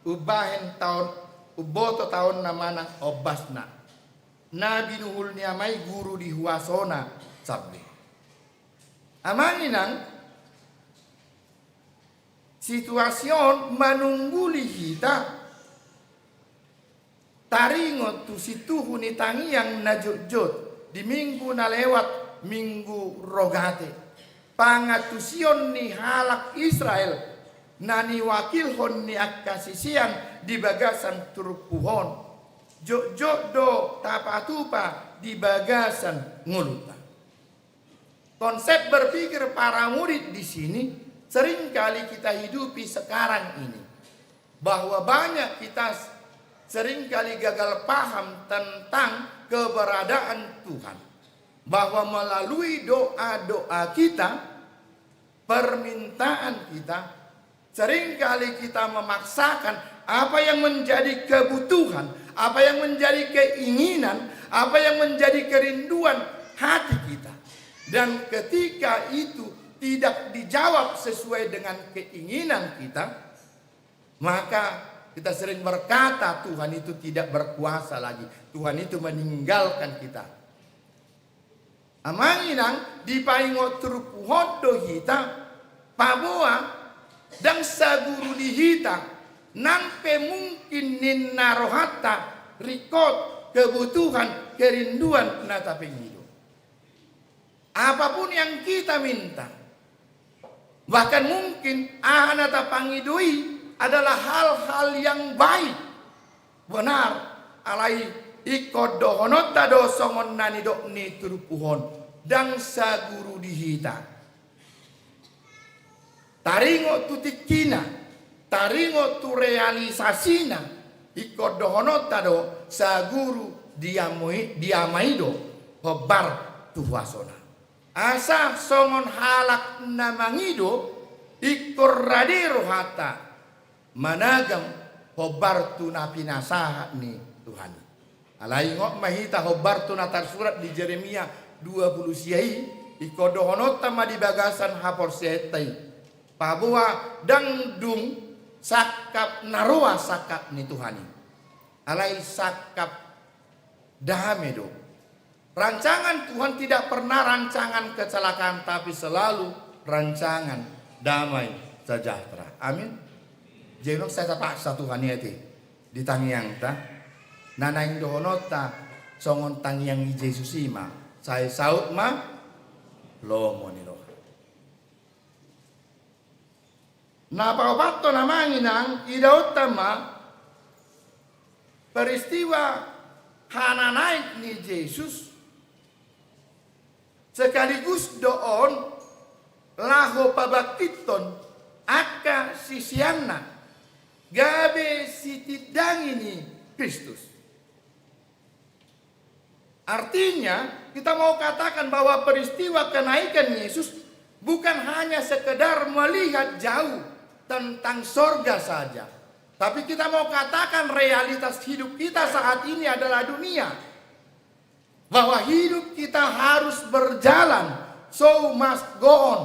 umbahen taon, umboto taonna manang ombasna, na binuhul ni Ama i Guru di huasona sambing. Amang inang, situasi on manungguli hita taringot tu situhu ni tangiang na jotjot di minggu na lewat, Minggu Rogate. Pangantusion ni halak Israel na niwakilhon ni angka sisean di bagasan turpuk on, jotjot do tapatupa di bagasan ngolunta. Konsep berpikir para murid di sini seringkali kita hidupi sekarang ini, bahwa banyak kita seringkali gagal paham tentang keberadaan Tuhan, bahwa melalui doa-doa kita, permintaan kita, seringkali kita memaksakan apa yang menjadi kebutuhan, apa yang menjadi keinginan, apa yang menjadi kerinduan hati kita. Dan ketika itu tidak dijawab sesuai dengan keinginan kita, maka kita sering berkata, "Tuhan itu tidak berkuasa lagi, Tuhan itu meninggalkan kita." Amang inang, dipaingot turpuk on do hita, paboa ndang saguru di hita, nang pe mungkin ninna rohanta ringkot kebutuhan, kerinduan na tapangido. Apapun yang kita minta, bahkan mungkin aha na tapangido i adalah hal-hal yang baik. Benar, alai ingkon dohononta do songon na nidok ni turpuk on, ndang saguru di hita. Taringot tu tingkina, taringot tu realisasina, ingkon dohononta do saguru di Ama i, di Ama i do hombar tu huasona. Asa songon halak na mangido, ingkon rade rohanta managam hombar tu na pinasahat ni Tuhan i. Alai ingot ma hita hombar tu na tarsurat di Jeremia dua pulu sia i, ingkon dohononta ma di bagasan haporseaonta i, paboa ndang dung sangkap na roa sangkap ni Tuhan i, alai sangkap dame do. Rancangan Tuhan tidak pernah rancangan kecelakaan, tapi selalu rancangan damai sejahtera. Amin. Jadi memang sai tapaksa Tuhan i ate di tangiangta, na naeng dohononta songon tangiang ni Jesus i ma, sai saut ma lomo ni roha. Na paopathon, amang inang, idaonta ma peristiwa hananaek ni Jesus, sekaligus do on laho pabangkithon angka siseanna gabe sitindangi ni Kristus. Artinya, kita mau katakan bahwa peristiwa kenaikan Yesus bukan hanya sekedar melihat jauh tentang sorga saja. Tapi kita mau katakan realitas hidup kita saat ini adalah dunia. Bahwa hidup kita harus berjalan, show must go on.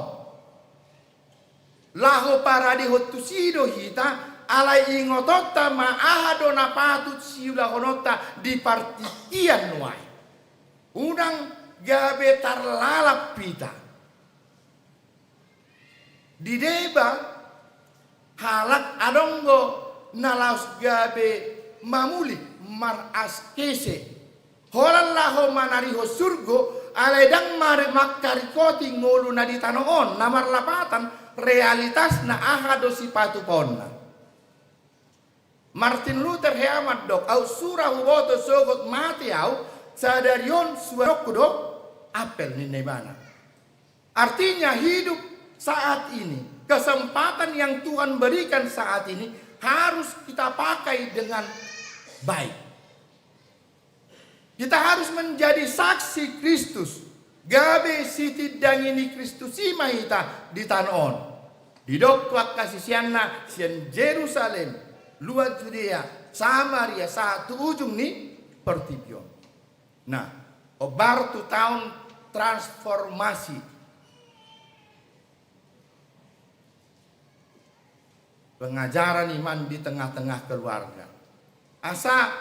Laho paradehon tusi do hita, alai ingotonta ma aha do na patut siulahononta di partingkian nuaeng. Unang gabe tarlalap hita. Di deba halak adong do na laos gabe mamulik, maraskese. Holan laho manarihon surgo, alai ndang mari mangkaringkoti ngolu na di tano on, na marlapatan realitasna aha do sipatupaonna. Martin Luther hea mandok, au sura huboto sogot mate au, sadari on suanonku do apel, ninna ibana. Artinya, hidup saat ini, kesempatan yang Tuhan berikan saat ini harus kita pakai dengan baik. Kita harus menjadi saksi Kristus, gabe sitindangi ni Kristus i ma hita di tano on. Didok tu angka siseanna sian Jerusalem, luat Judea, Samaria, sahat tu ujung ni portibi on. Nah, hombar tu taon transformasi. Pengajaran iman di tengah-tengah keluarga. Asa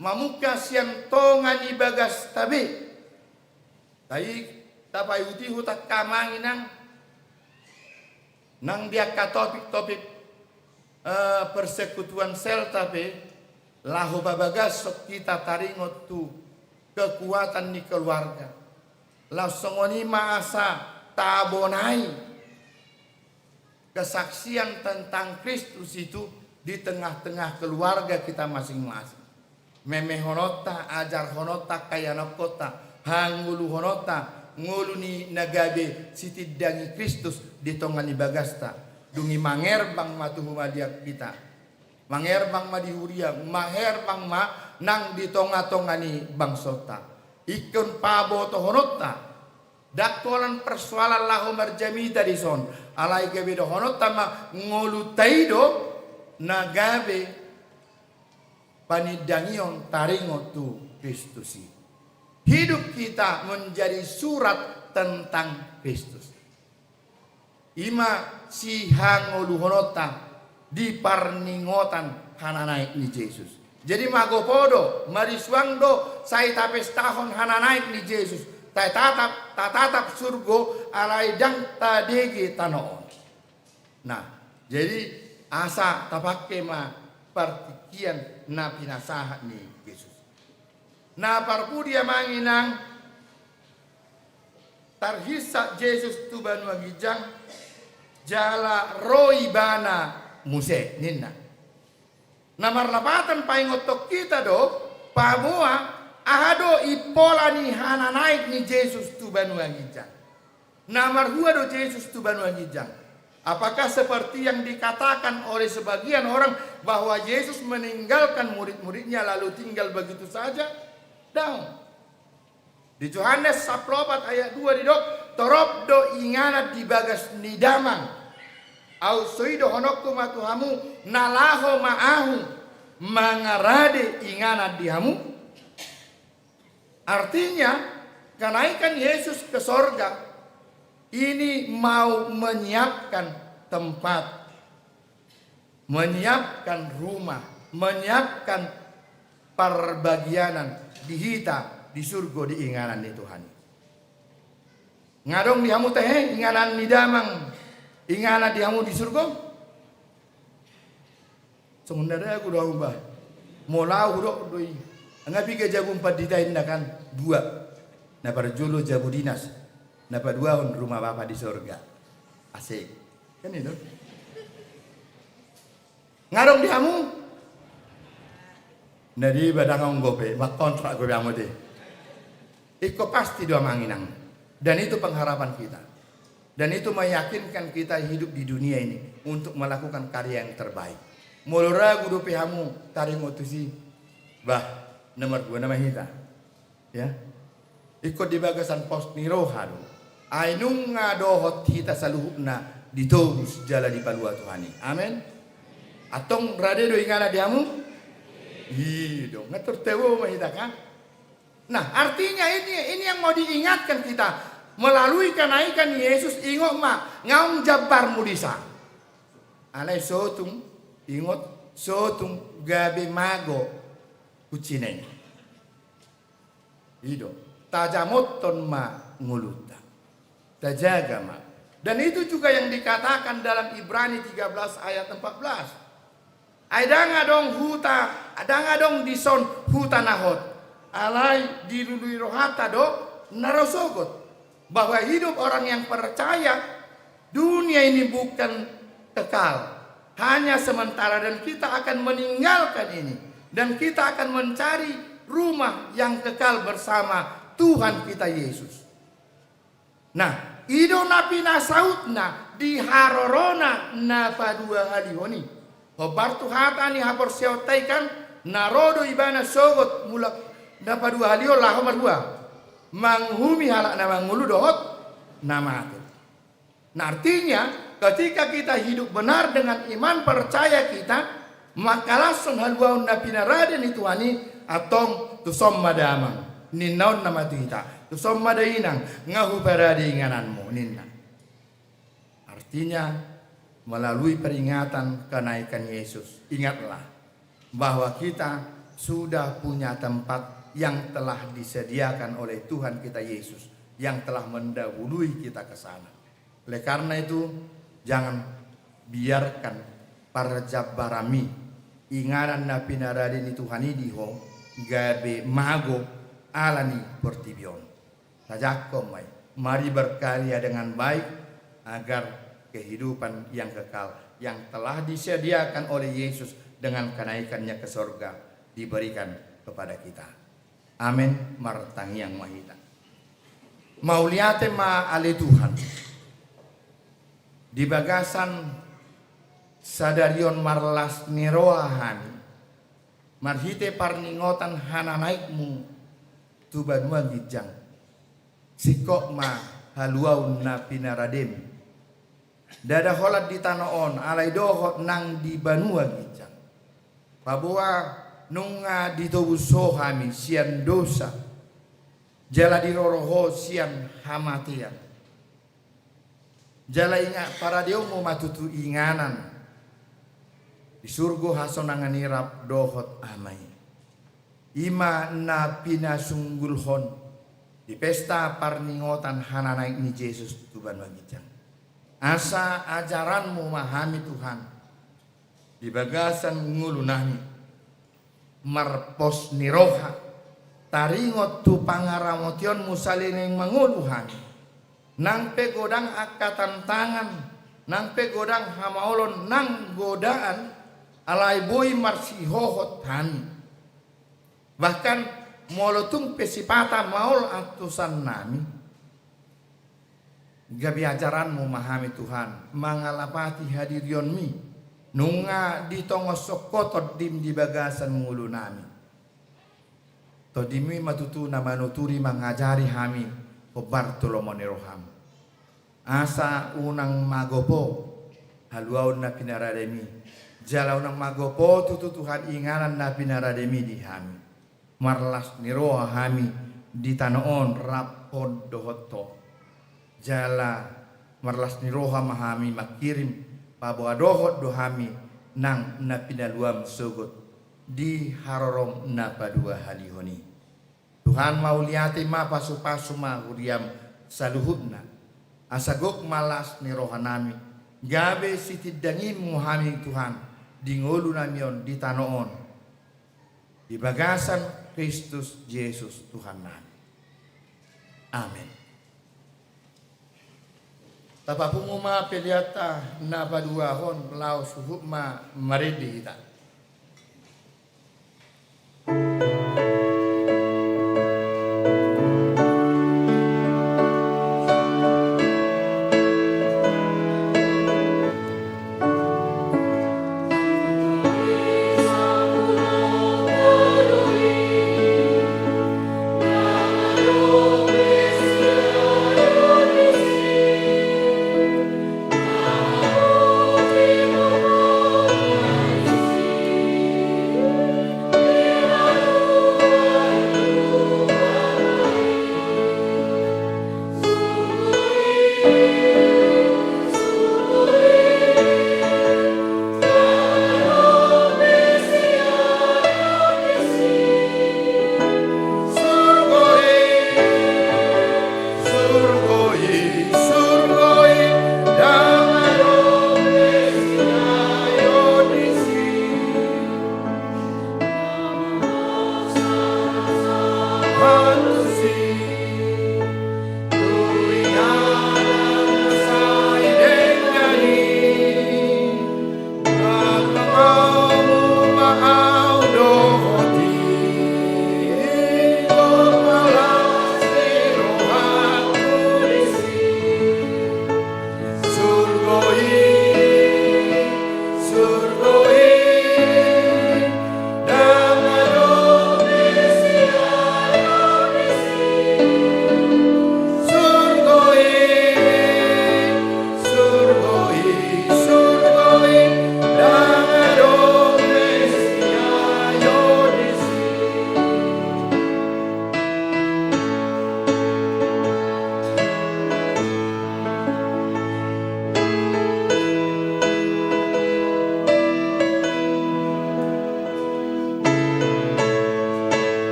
mamungka sian tonga ni bagasta be. Tai tapaihut-ihut angka amang inang nang di angka topik-topik, eh, persekutuan Celta pe, laho pabagashon hita taringot tu kekuatan ni keluarga. Laos songon i ma asa tabonai kesaksian tentang Kristus itu di tengah-tengah keluarga kita masing-masing. Memehononta, ajarhononta angka ianakkonta, hangoluhononta ngolu ni na gabe sitindangi Kristus di tonga ni bagasta. Dung i mangerbang ma tu humaliang hita. Mangerbang ma di huria, mangerbang ma nang di tonga-tonga ni bangsonta. Ingkon pabotohononta. Ndang holan persoalan laho marjamita dison. Alai gabe dohononta ma ngolunta i do na gabe panindangion taringot tu Kristus i. Hidup kita menjadi surat tentang Kristus. I ma sihangoluhononta di parningotan hananaek ni Jesus. Jadi magopo do, marisuang do, sai tapestahon hananaek ni Jesus. Tatatap, tatatap surgo, alai ndang tadege tano on. Nah, jadi asa tapangke ma partingkian na pinasahat ni Jesus. Na parpudi amang inang, tarhinsat Jesus tu banua ginjang, jala ro ibana muse, ninna. Na marlapatan paingothon hita do, paboa aha do impola ni hananaek ni Jesus tu banua ginjang. Na marhua do Jesus tu banua ginjang. Apakah seperti yang dikatakan oleh sebagian orang bahwa Yesus meninggalkan murid-muridnya lalu tinggal begitu saja? Daong. Di Johannes sampulu opat ayat dua didok, torop do inganan di bagas ni Damang. Au so i dohononku ma tu hamu, na laho ma ahu mangarade inganan di hamu. Artinya, kenaikan Yesus ke sorga ini mau menyiapkan tempat, menyiapkan rumah, menyiapkan parbagianan di hita di surgo di inganan ni Tuhan. Nga adong di hamu tahe inganan ni Damang, inganan di hamu di surgo? Songon na ragu do hamu bah. Molo au hudok do i. Nga piga jabu pandita inna kan? Dua. Na parjolo jabu dinas. Na paduahon rumah Bapa di sorga. Asik. Kan i do. Nga adong di hamu? Na deba, dang adong dope, mangkontrak dope hamu te. Ingkon pasti do amang inang. Dan itu pengharapan kita. Dan itu meyakinkan kita hidup di dunia ini untuk melakukan karya yang terbaik. Molo ragu dope hamu taringot tusi, bah, nomor dua nama hita. Ya. Ingkon di bagasan pos ni roha do. Ai nunga dohot hita saluhutna ditobus jala dipalua Tuhan i. Amen. Antong rade do inganan di hamu? I do, nga tor tabo ma hita kan? Nah, artinya ini, ini yang mau diingatkan kita. Melalui kenaikan Yesus, ingot ma, nga adong jambarmu disa. Alai sotung, ingot, sotung gabe mago kuncina i. I do, tajamothon ma ngolunta. Tajaga ma. Dan itu juga yang dikatakan dalam Ibrani tiga belas ayat empat belas. Ai dang adong huta, dang adong dison huta na hot. Alai dilului rohanta do na ro sogot. Bahwa hidup orang yang percaya, dunia ini bukan kekal. hanya sementara dan kita akan meninggalkan ini dan kita akan mencari rumah yang kekal bersama Tuhan kita Yesus. Nah, i do na pinasautna di harorona na paduahalihon i. Hombar tu hata ni haporseaonta i kan, na ro do ibana sogot mulak na paduahalihon laho marhua, manguhumi halak na mangolu dohot na mate. Nah, artinya, ketika kita hidup benar dengan iman, percaya kita, mangkalashon haluaon na pinarade ni Tuhan i, antong tuson ma damang, ninna on nama tu hita, tuson ma dainang, nga huparade ingananmu, ninna. Artinya, melalui peringatan kenaikan Yesus, ingatlah bahwa kita sudah punya tempat yang telah disediakan oleh Tuhan kita Yesus, yang telah mendahului kita ke sana. Oleh karena itu, jangan biarkan parjambaranmi, inganan na pinarade ni Tuhan i di ho, gabe mago ala ni portibi on. Rajakkon ma i, mari berkarya dengan baik agar kehidupan yang kekal yang telah disediakan oleh Yesus dengan kenaikannya ke sorga diberikan kepada kita. Amen. Martangiang ma hita. Mauliate ma ale Tuhan. Di bagasan sadari on marlas ni roha hami marhite parningotan hananaekmu tu banua ginjang. Singkop ma haluaon na pinaradem. Ndada holan di tano on, alai dohot nang di banua ginjang. Paboa nunga ditobus ho hami sian dosa, jala diroro ho sian hamatean. Jala inga paradeonmu ma tutu inganan. Di surgo hasonangan i rap dohot Ama i. I ma na pinasunggulhon di pesta parningotan hananaek ni Jesus tu banua ginjang. Asa ajaranmu ma hami Tuhan di bagasan ngolunami, marpos ni roha, taringot tu pangaramotionmu saleleng mangolu hami. Nang pe godang angka tantangan, nang pe godang hamaolon, nang godaan, alai boi marsihohot hami. Bahkan molo tung pe sipata maol antusannami, gabe ajaranmu ma hami Tuhan, mangalapati hadirionmi, nunga ditongoshon ho Tondim di bagasan ngolunami. Tondimmi ma tutu na manuturi mangajari hami hombar tu lomo ni roham. Asa unang magop ho haluaon na pinarademi, jala unang magop ho tutu Tuhan inganan na pinarademi di hami. Marlas ni roha hami di tano on rap dohot ho. Jala marlas ni roha ma hami mangkirim, paboa dohot do hami nang na pinaluam sogot di harorom na paduahalihon i. Tuhan, mauliate ma, pasupasu ma huriam saluhutna. Asa gok ma las ni rohanami, gabe sitindanginmu hami Tuhan, di ngolunami on di tano on. Di bagasan Kristus Jesus Tuhannami. Amen. Tapapungu ma peleanta na paduahon, laos huhut ma marende hita.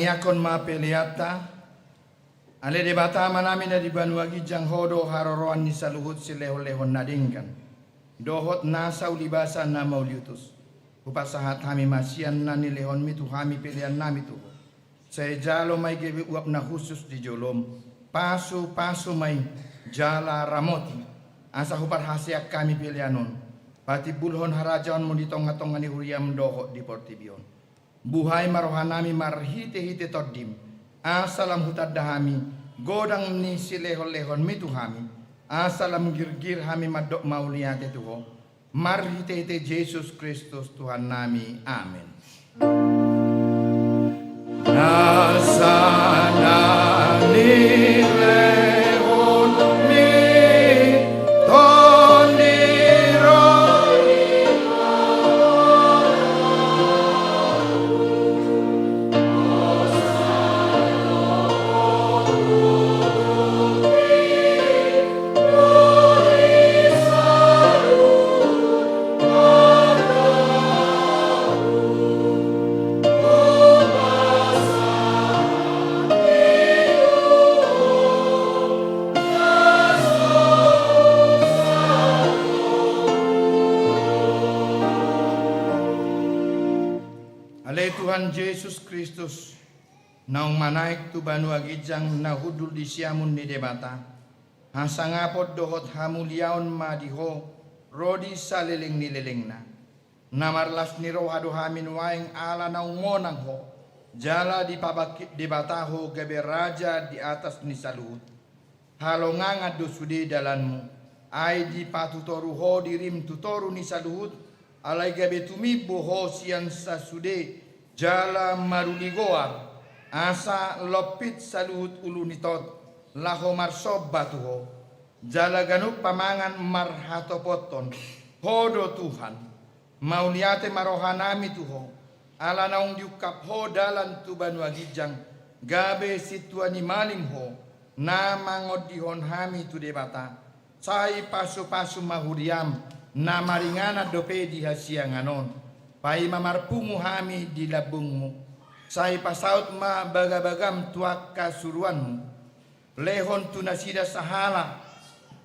Tangiangkon ma peleanta. Ale Debata Amanami na di banua ginjang, Ho do haroroan ni saluhut silehonlehon na denggan dohot nasa ulibasa na mauliutus. Hupasahat hami ma sian na nilehonmi tu hami peleannami tu Ho. Sai jalo ma i gabe uap na hushus di jolom. Pasupasu ma i jala ramoti, asa huparhaseang hami pelean on patimbulhon harajaonmu di tongatonga ni huriam dohot di portibi on. Buhai ma rohanami marhitehite Tondim, asa lam hutanda hami godang ni silehonlehonmi tu hami, asa lam girgir hami mandok mauliate tu Ho. Marhitehite Jesus Kristus Tuhannami. Amen. Nasa na nilehonmi Tondi ro. Ale Tuhan Jesus Kristus, naung manaek tu banua ginjang na hundul di siamun ni Debata, hasangapon dohot hamuliaon ma di Ho ro di saleleng ni lelengna. Na marlas ni roha do hami nuaeng ala naung monang Ho, jala dipabangkit Debata Ho gabe Raja di atas ni saluhut. Halongangan do sude dalanmu, ai dipatutoru Ho dirim tu toru ni saluhut, alai gabe tumimbo Ho sian sasude jala maruli goar, asa lompit saluhut ulu ni tot laho marsomba tu Ho. Jala ganup pamangan marhatopothon, Ho do Tuhan. Mauliate ma rohanami tu Ho, ala naung diungkap Ho dalan tu banua ginjang, gabe sintua ni malim Ho, na mangondihon hami tu Debata. Sai pasupasu ma huriam, na maringanan dope di hasiangan on. Paima marpungu hami di lambungmu. Sai pasaut ma bagabagam tu angka suruanmu. Lehon tu nasida sahala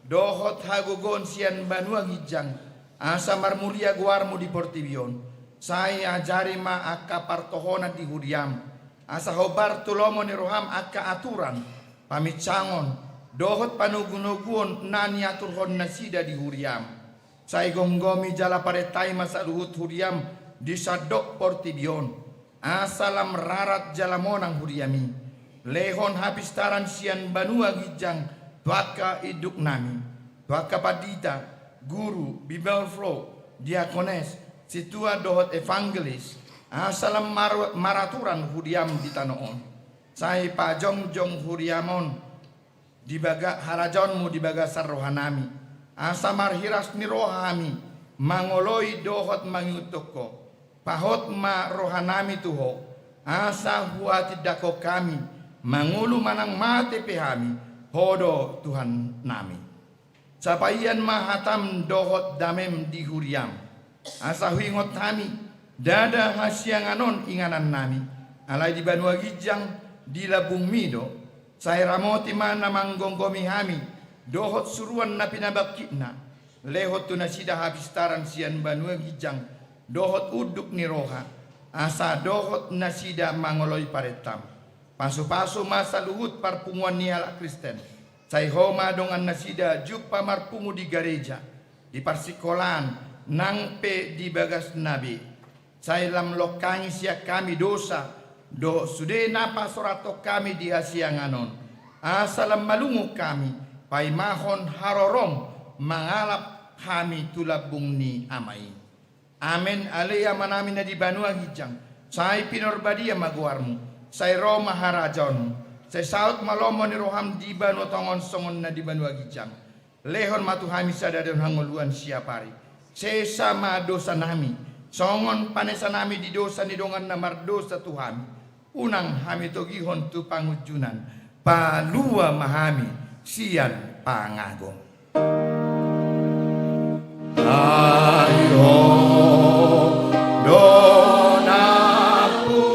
dohot hagogoon sian banua ginjang, asa marmulia goarmu di portibi on. Sai ajari ma angka partohonan di huriam, asa hombar tu lomo ni roham angka aturan, paminsangon, dohot panogunoguon na niaturhon nasida di huriam. Sai gomgomi jala parentai ma saluhut huriam di sandok portibi on, asa lam rarat jala monang huriam i. Lehon hapistaran sian banua ginjang tu angka induknami, tu angka pandita, guru, bimbingan flow, diakones, sintua dohot evangelis, asa lam mar-, maraturan huriam di tano on. Sai pajongjong huriam on di baga-, harajaonmu di bagasan rohanami, asa marhiras ni roha hami mangoloi dohot mangihuthon Ho. Pahot ma rohanami tu Ho, asa huhatindangkon hami, mangolu manang mate pe hami, Ho do Tuhannami. Sapaian ma hatam dohot damem di huriam, asa huingot hami, ndada hasiangan on inganannami, alai di banua ginjang di lambungmi do. Sai ramoti ma na manggomgomi hami dohot suruan na pinabangkitna. Lehon tu nasida hapistaran sian banua ginjang dohot unduk ni roha, asa dohot nasida mangoloi parentam. Pasupasu ma saluhut parpunguan ni halak Kristen. Sai Ho ma dongan nasida jumpa marpungu di gareja, di parsingkolaan, nang pe di bagasna be. Sai lam longkangi sian hami dosa dohot sude na pasorathon hami di hasiangan on, asa lam malungun hami paimahon harorom mangalap hami tu lambung ni Ama i. Amen. Ale Amanami na di banua ginjang, sai pinarbadia ma goarmu, sai ro ma harajaonmu, sai saut ma lomo ni roham di banua tonga on songon na di banua ginjang. Lehon ma tu hami sadari on hangoluan siapari. Sesa ma dosanami, songon panesanami di dosa ni dongan na mardosa tu hami. Unang hami togihon tu pangunjunan, palua ma hami sian pangago. Ai Ho do nampuna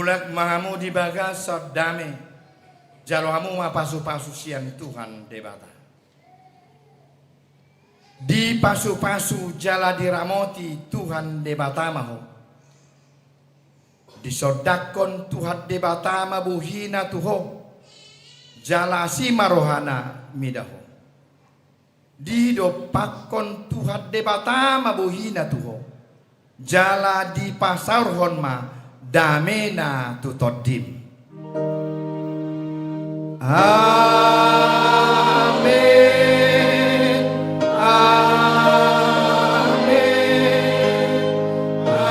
Dak ma hamu di bagasan dame, jalo hamu ma pasupasu sian Tuhan Debata. Dipasupasu jala diramoti Tuhan Debata ma ho. Disondangkon Tuhan Debata ma bohina tu ho, jala asi ma rohana mida ho. Didompakkon Tuhan Debata ma bohina tu ho, jala dipasaorhon ma damena tu tondim. Amen. Amen. Amen.